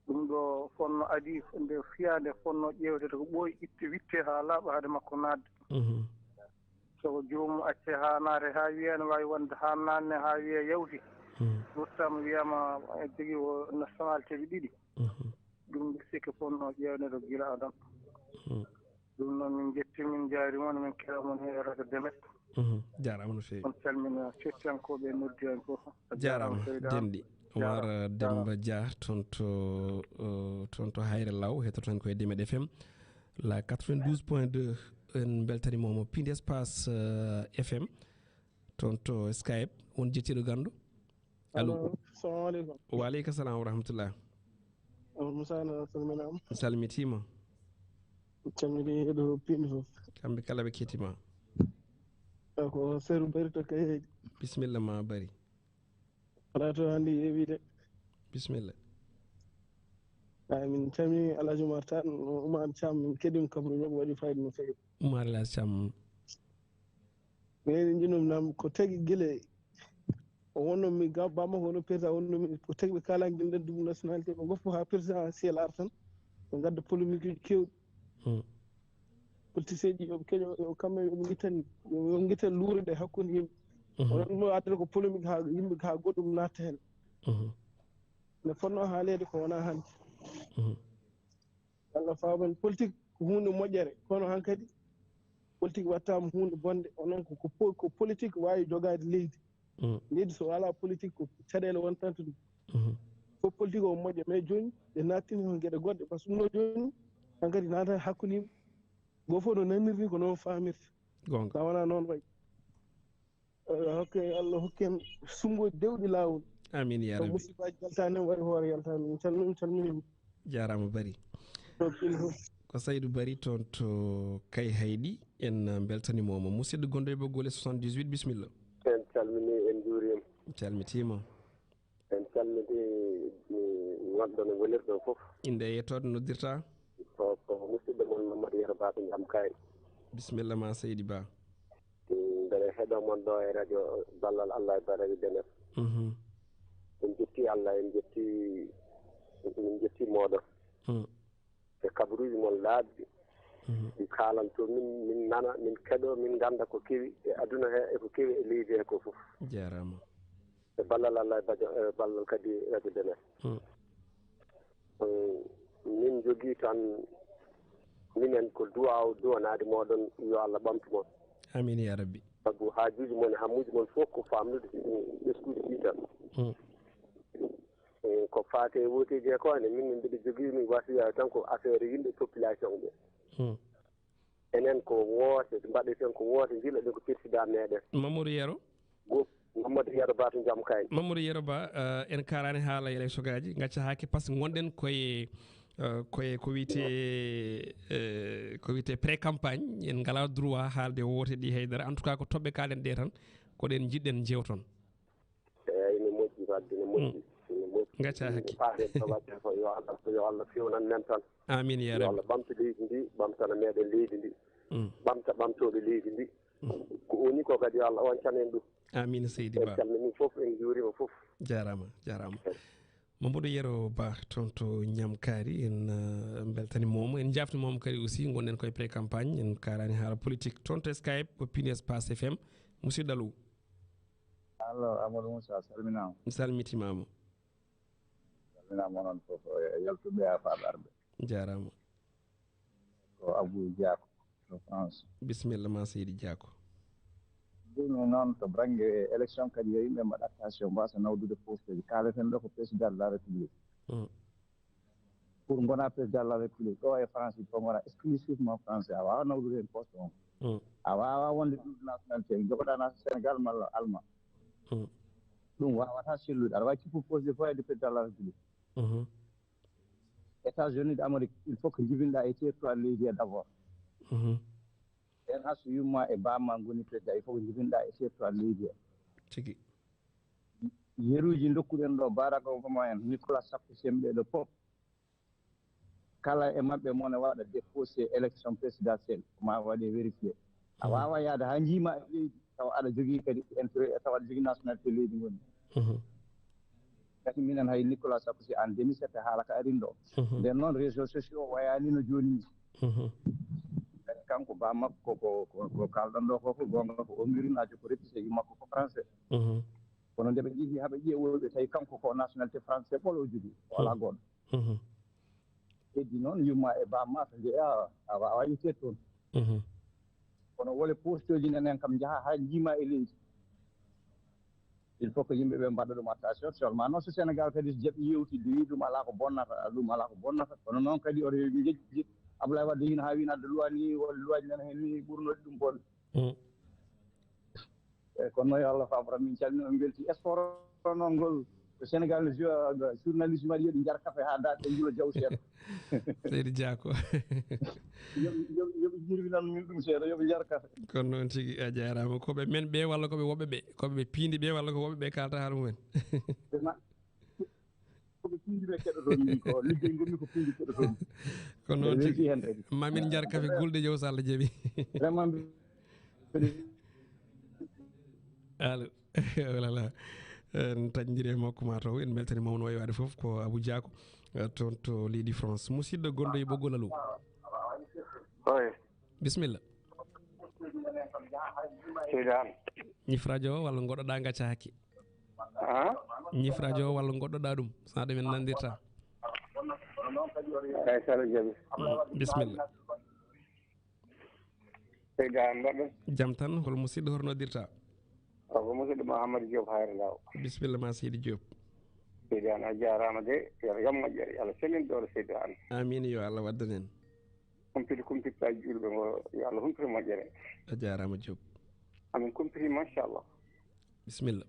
Ɗum ɗo fonno adii, nde fiyaande fonno ƴeewtete ko ɓooyi, itte, witte haa laaɓa hade makko naatde. Mhm. So ko joomum accee haa naate, haa wiya ene waawi wonde haa naatne, haa wiya yawti. Mhm. Ruttaama wiyaama, e, jogii o nationalité ji ɗiɗi. Mhm. Ɗum mbiɗa sikki fotnoo ƴeewneede gila adan. Mhm. Ɗum noon min njettii, min njaariima on, min keɗa mon he radio Demet. Mhm. Jaaraama no feewi. On calmina cettiyankooɓe e noddiyankooɓe fof. A jaaraama, jaaraama, seydi Am. Denɗi. Jaaraama. Umar Demba Dia, toon to, eh, toon to Hayre Law, heɗoto en ko e Demet F M, la quatre-vingt-douze point deux. En mbeltaniima mo Piindi Espace, eh, F M, toon to Skype. On njettiiɗo ganndo. Allo. Allo, salamu aleykum. Wa aleyka salam wa rahmatullah. On Musa na salminaama. Salmitiima. Calmini heɗo Piindi fof. Kamɓe kala ɓe kettiima. Ko Seru Bari to Kayhayɗi. Bisimilla ma Bari. Alaa to hannde yeewi de. Bisimilla. Ay, min calmini Alhaji Umar Tan, Umar Thiam, min keɗiima kabruuji makko, waɗi fayida no feewi. Umar Alhaji Thiam. Min njiɗnoo nam ko tagi gila o wonno mi ga-, bamma ko wonno président, wonno mi ko tagi ɓe kaalaaki gila nder double nationalité, ɓe ngoppa haa présidentiel ar tan, ɓe ngadda polémique uji keewɗi. Hmm. Politicien ji, yo ɓe keƴo, yo kamɓe, yo ɓe ngitan, yo ɓe ngitan luure ɗe hakkunde yimɓe. Mhm. Onon ɗum o addata ko polémique haa yimɓe, haa goɗɗum natta heen. Mhm. Ne fotnoo haaleede ko wonaa hannde. Mhm. Allah faaban politique ko huunde moƴƴere, kono hankadi politique wattaama huunde bonde, onon ko, ko po-, ko politique waawi jogaade leydi. Mm. Leydi so alaa politique ko caɗeele wontanto ɗum. Mhm. Fof politique o moƴƴa, mais jooni ɓe nattini heen geɗe goɗɗe, par ce que ɗum ɗo jooni hankadi naata hakkunde yimɓe. Goo fof no nanirni ko noon faamirta. Goonga. Tawa wonaa noon wayi. Eh, hokke Allah hokke en sunngo dewɗi laawol. Amiin yaa rabbi. Musibaaji yaltaani en, waɗi hoore yaltaani. Min calmini, min calmini. Jaaraama Bari. To Pille fof. Ko Saydu Bari toon to Kayhayɗi. En mbeltaniima mo. Musidɗo gonɗo e ɓoggol e soixante-dix-huit, bisimilla. En calminii, en njuuriima. Calmitiima. En calminii, mm, wonɓe no ngonirɗon fof. Innde e yettoode noddirta? Ko, ko musidɗo mon Mamadou Yero Ba to Jam Kayre. Bisimilla ma, Seydi Ba. Mm, mbeɗa heɗoo mon ɗo e radio Ballal Allah e Baraaji Demet. Mhm. En njetti Allah, en njetti, en njetti mooɗon. Mm. E kabaruuji mon laaɓɗi. Mhm. Ɗi kaalanto min, min nana, min keɗoo, min ngannda ko kewi e aduna he, e ko kewi e leydi he ko fof. Jaaraama. E ballal Allah, e bajo-, e ballal kadi radio Demet. Hmm. Eh, min njogii tan, minen ko duwaaw duwanaade mooɗon, yo Allah ɓamtu mon. Amiin yaa rabbi. Sabu haajuuji mon e hammuuji mon fof ko faamnude, eh, ɓesnguuji ɗi tan. Hmm. Eh, ko faati e wooteeji he ko, ene min, min mbiɗa jogii mi wasiya tan ko affaire yimɓe population ɓe. Hmm. Enen ko woote, mbaɗeten ko woote, njilla ɗen ko président meɗen. Mamadou Yero? Go-, Mamadou Yero Ba to Jam Kayre. Mamadou Yero Ba, eh, en kaaraani haala élection ngaji, ngacca hakke, par ce que ngonɗen koye, eh, koye ko wiyetee, eh, ko wiyetee pré-campagne, en ngalaa droit haalde woote ɗi haydara. En tout cas, ko toɓɓe kaalen ɗe tan, ko ɗen njiɗɗen njeewton. Eeyi, ene moƴƴi, wadde ene moƴƴi. Mm. Ene moƴƴi. Ngacca hakke. Faade to wadde ko yo Allah, yo Allah fewnan men tan. Amiin yaa rabbi. Yo Allah ɓamtu leydi ndi, ɓamtana meɗen leydi ndi. Mm. Ɓamta ɓamtooɓe leydi ndi. Mm. Ko woni ko kadi yo Allah oncan en ɗum. Amin seydi. En Ba, calminii fof, en njuuriima fof. Jaaraama, jaaraama. Mamadou Yero Ba toon to Ñamkaari, en, eh, mbeltaniima mo. En njaafniima mo kadi aussi, ngonɗen koye pré-campagne, en kaalaani haala politique. Toon to Skype, ko Pini Espace F M, musidɗo Allo. Allo, Amadou Moussa, salminaama. Mi salmitiima mo. Salminaama onon fof, e yaltuɓe e afaaɓe arɓe. Jaaraama. Ko Abou Diako to France. Bisimilla ma, seydi Diako. Jooni noon, to bannge élection kadi, yo yimɓe mbaɗ attention, mbasa nawdude posteji. Kaaleten ɗo ko président de la République. Mm. Pour ngona président de la République, ɗo e France, il faut ngona exclusivement français. A waawa nawdude heen poste on. Mm. A waawa wonde double nationalité, jogoɗa na Sénégal malla Allemand. Mm. Ɗum waawata sellude. Aɗa waawi cippu poste de foyer de président de la République. Mhm. États-Unis d'Amérique, il faut que jibinɗa e territoire leydi he d'abord. Mhm. Ɓen hasu yumma e bamma ngoni président, il faut que jibinɗa e territoire leydi he. Tigi. Yeruji dokkuɗen ɗo, Barack Obama en, Nicolas Sarkozy en, ɓeɗo pop. Kala e maɓɓe mo ne waɗa déposé élection présidentielle, ma waɗe vérifié. A Mhm. Wawa yaade ha jiima e leydi, tawa aɗa jogii kadi intérêt, tawa aɗa jogii nationalité leydi ngoni. Mhm. Gati minen hay Nicolas Sarkozy en démissionné haala ka arin ɗo. Mhm. Nden noon réseaux sociaux wayani no jooni. Mhm. Kadi kanko ba makko ko, ko, ko, ko kalɗon ɗo ko, ko gonga ko Hongrie na jokko réfugié makko ko français. Mhm. Kono nde ɓe ƴeewi, haɓe ƴeewoɓe tawi kanko ko nationalité français ɓolo o jogii. Wala Mhm. Goɗɗo. Mhm. Heddi noon yumma e bamma to jeeya, a wawa yetteede toon. Mhm. Kono wole postoji nen en kam njaha ha jiima e leydi. Il faut que yimɓe ɓe mbaɗa ɗum attention. Seulement noon so Sénégal kadi so jaɓi yewtidde, wi ɗum ala ko bonnata, ɗum ala ko bonnata. Kono noon kadi oto yimɓe jejji. Abdoulaye Wade hino ha win adda loi ni, wala loi ji nan hen ni ɓurnoɗi ɗum bonde. Mm. Eyyi, kono noon yo Allah fabra, min calmina, min belti. Sport noon ngol ko Sénégal no jo-, journaliste mari, yo ɓe njar kafe ha daɗe ɗe njula jaw seeɗa. Seydi Dia ko. Yo ɓe, yo ɓe, yo ɓe jirwinan min ɗum seeɗa, yo ɓe njar kafe. Kono noon tigi, a jaaraama. Ko ɓe men ɓe walla ko ɓe woɓɓe ɓe? Ko ɓe piindi ɓe walla ko woɓɓe ɓe kalata haala mumen? Ɓe ma-, ko ɓe piindi ɓe keɗoto min ko, liggey ngonmi ko piindi keɗoto min. Kono noon tigi. Welti hen kadi. Ma min njar kafe gulɗe jow so Allah jaɓi. Vraiment, Allo. Oh là là. En taƴdiri e makko ma taw. En mbeltani mawno waywaade fof ko Abou Diako, eh, toon to leydi France. Musidɗo gonɗo e ɓoggol, allo. Oy. Bisimilla. Seydi Anne. Ñif radio o walla ngoɗɗoɗa gacca hakke. Ha? Ñif radio o walla ngoɗɗoɗa ɗum. Sa ɗum en nandirta. Eyi, so Allah jaɓi. Mm, bisimilla. Seydi Anne, mbaɗɗon? Jam tan, hol musidɗo, hoto noddirta? O ko musidɗo Mouhamadou Diop Hayre Law. Bisimilla ma, Seydi Diop. Seydi Anne, a jaaraama de, yo Allah yam moƴƴere, yo Allah sellin ɗoore Seydi Anne. Amin, yo Allah waddan en. Kumpiti kumpitaaji juulɓe ngo, yo Allah humpito moƴƴere. A jaaraama Diop. Amin kumpiti, machallah. Bisimilla.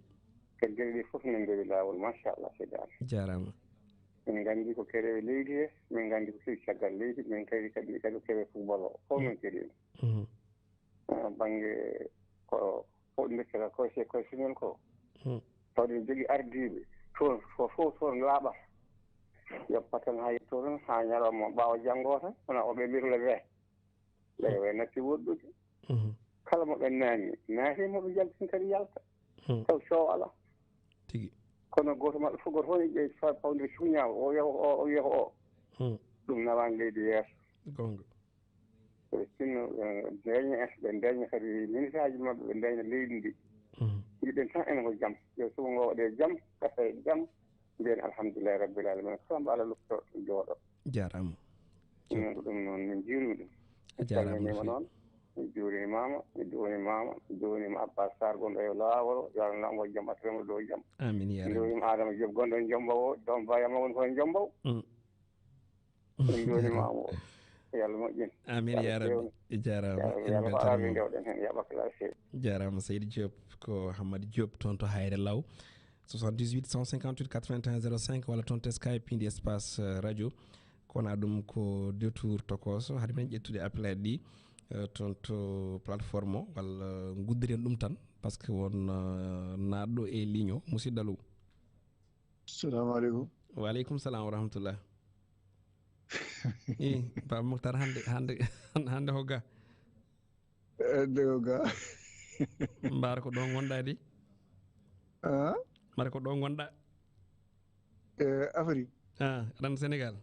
Kadi geɗe ɗe fof ne ndewi laawol, machallah, Seydi Anne. Jaaraama. Min nganndi ko kerewe leydi he, min nganndi ko kewi caggal leydi, min kadi, kadi, kadi ko kerewe football o, fof min keɗi ɗum. Mhm. Ah, bannge ko fof ndekkata koye se-, koye sumel ko. Hmm. Tawde ne jogii ardiiɓe toon, ko fof toon laaɓata. Yoppata tan haa yetto tan, haa ñalawma ɓaawo janngo tan, kono o ɓe mbiyata le vingt. Ɓe, ɓe natti woɗɗude. Mhm. Kala mo ɓe naamni, naati mo ɓe njaltin kadi yalta. Hmm. Taw coow alaa. Tigi. Kono gooto maɓɓe fof, gooto fof ne ƴeewi fa-, fawde cuñaawo, o wiya ko o, o wiya ko o. Hmm. Ɗum nawaani leydi yeeso. Goonga. Ɓe tinno, ɓe ndeeña en, ɓe ndeeña kadi minitaaji maɓɓe, ɓe ndeeña leydi ndi. Mhm. Mbiɗen tan enen ko jam. Yo suka ngo waɗe jam, gasa e jam. Mbiyen alhamdulillahi rabbil alamin. Kala mbo Allah lutto jooɗo. Jaaraama. Ɗum, ko ɗum noon min njiirmi ɗum. A jaaraama no feewi. Noon. Mi juurimaama, mi duwanimaama, mi duwanima Abbas Sarr gonɗo e laawol, yo Allah nango jam, attiramo dow jam. Amin ya rabbi. Mi duwanima Adama Diop gonɗo e Jomba o, ɗon bayama woni ko e Jomba o. Mm. Min njuuriima mo. Yo Allah moƴƴin. Amin ya rabbi. Feewnu. Jaaraama. Yo Allah, en mbeltaniima. Amin, ndewɗen heen, yo Allah waɗ ko seeɗa. Jaaraama Seydi Diop, ko Hammadi Diop toon to Hayre Law. Soixante-dix-huit cent cinquante-huit quatre-vingt-un zéro cinq walla toon to Skype, pindi espace, euh, radio. Ko wona ɗum ko détour tokoso. Hade men ƴettude appel aji ɗi, euh, toon to plateforme o, walla nguddiren ɗum tan, parce que won, euh, naatɗo e ligne o. Musidɗo allo. Salamu aleykum. Wa aleykum salam wa rahmatullah. I, Baba Moktar, hannde, hannde, hannde ko ga? Hannde ko ga? Mbaar ko ɗon ngonɗaa di? Ah? Mara ko ɗo ngonɗa? Eh, Afrique. Ah, aɗa Sénégal?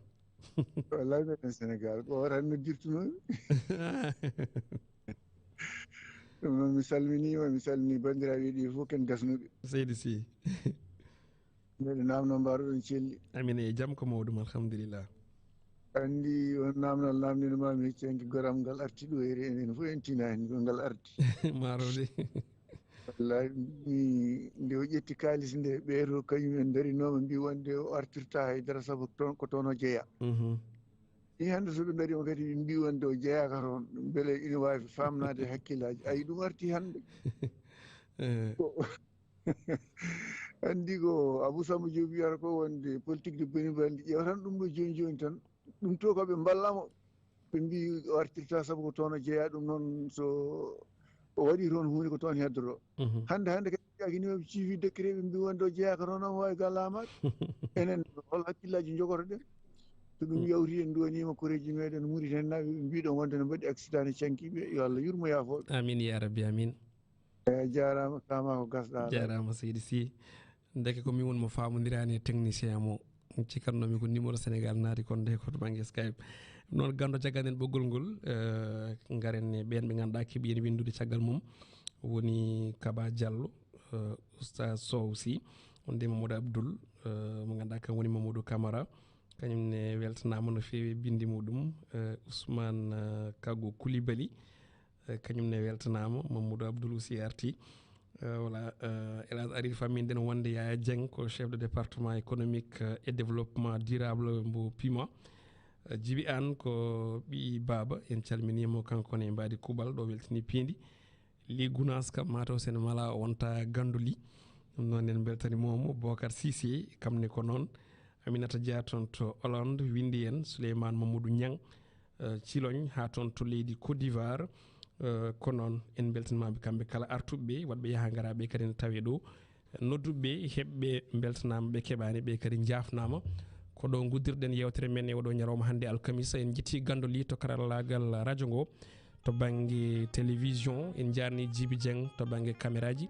Wallahi, mbeɗen Sénégal. Ko tan noddirtunomi. Ɗum noon, mi salminiima, mi salmini banndiraaɓe ɗi fof, ken gasnuɓe. Seydi Sy. Mbeɗa namno mbaruɗon celli. Amin e jam ko mawɗum, alhamdulillah. Anndi on namnal namnino ma mi hecci hanki goram ngal arti ɗo ere enen fof en tinani ko ngal arti. Marode. Wallahi, mi, nde o ƴetti kaalis nde, ɓeeto kañum en darinooma mbi wonde o artirta haydara sabu toon ko toon o jeya. Mhm. Ni hannde so ɓe darima kadi ɓe mbi wonde o jeyaka toon, beele ina waawi famnaade hakkillaji. Ayi, ɗum arti hannde. Eh. Ko anndi ko Abou Samba Diop wiyata ko wonde politique de boni balɗi. Ƴeewa tan ɗum ɗo jooni jooni tan. Ɗum to ko ɓe mballamo. Ɓe mbi o artirta sabu ko toon o jeeya, ɗum noon so o waɗi toon huunde ko toon heddoto. Mhm. Hannde, hannde kadi ɓe ni ɓe ciifi décret, ɓe mbi wonde o jeeyaka toon, omo waawi ga laamaade. Enen hol hakkillaji jogotoɗen? So ɗum Mm. yawti en ndonima koreji meɗen Mauritanie naɓe, ɓe mbiɗon wonde no mbaɗi accident ne cankiɓe, yo Allah yurmo yaafooɓe. Amin ya rabbi, amin. Eyi, jaaraama, kama ko gasɗa. Jaaraama, seydi Sy. Ndeke ko min woni mo faamondirani e technicien mo. Cikkannomi ko numéro Sénégal naati kon de ko to bannge Skype. Noon, ganndo caggal nden ɓoggol ngol, eh, ngaren e ɓeen ɓe ngannduɗaa keɓi en winndude caggal mum. Woni Kaba Diallo, eh, Oustaz Sow Sy. On de Mamadou Abdoul, eh, mo ngannduɗaa kan woni Mamadou Camara. Kañum ne weltanaama no feewi e binndi muɗum, eh, Ousmane, eh, Kago Koulibaly. Eh, kañum ne weltanaama, Mamadou Abdoul aussi arti. Eh, voilà, eh, El Hadj Arir, fammin nden wonde Yaya Dieng ko chef de département économique, eh, et développement durable mbo pima. Eh, Djiby Anne ko ɓii baaba, en calminiimo kanko ne e mbaadi kuuɓal ɗo weltini piindi. Li Gounass kam mataw sen mala wonta ganndo li. Ɗum noon en mbeltanimomo. Bocar Cissé kam ne ko noon. Aminata Dia toon to Hollande winndi en, Souleymane Mamadou Niang, eh, Ciloñ, haa toon to leydi Côte d'Ivoire. Eh, ko noon, en mbeltanimaɓe kamɓe kala artuɓe, waɗɓe yaha ngara ɓe kadi ne tawe ɗo. Nodduɓe, heɓɓe, mbeltanaama, ɓe keɓaani, ɓe kadi njaafnaama. Ko ɗo nguddirɗen yewtere men e oɗo ñalawma hannde alkamisa. En jetti ganndo li to karallaagal radio ngo, to bannge télévision, en njaarni Djiby Dieng to bannge caméraji.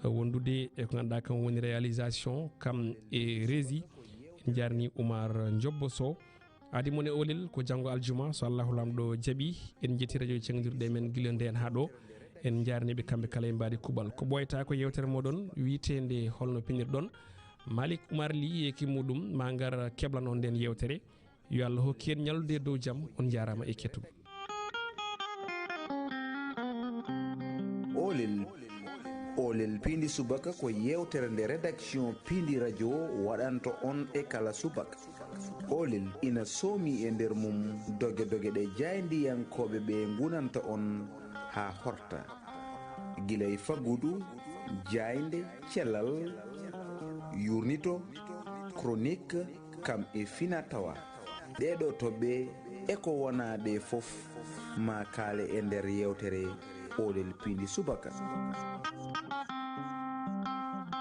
Eh, wondude e ko ngannduɗaa kam woni réalisation, kam e régie. En njaarni Oumar Diop Sow. Aadi mon e Oolel ko janngo aljuma, so Allahu Laamɗo jaɓi. En njetti radio cenndirɗe men gila ndeen haa ɗo. En njaarni ɓe kamɓe kala e mbaadi kuuɓal. Ko ɓooyata ko yewtere moɗon wiyeteende Holno Pinirɗon. Malick Oumar Ly e ekipe muɗum ma ngar keblanon nden yewtere. Yo Allah hokku en ñallude e dow jam. On njaaraama e kettugol. Oolel, Oolel Piindi Subaka ko yewtere nde rédaction Piindi Radio waɗanta on e kala subaka. Oolel ina soomi e nder mum doge doge ɗe jaayndiyankooɓe ɓe ngunanta on haa horta. Gila e faggudu, jaaynde, cellal, yurnito, chronique, kam e fina tawa. Ɗeɗo toɓɓe e ko wona ɗe fof ma kaale e nder yewtere Oolel Piindi Subaka.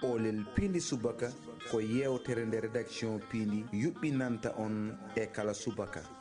Oolel Piindi Subaka ko yewtere nde rédaction Piindi yuɓɓinanta on e kala subaka.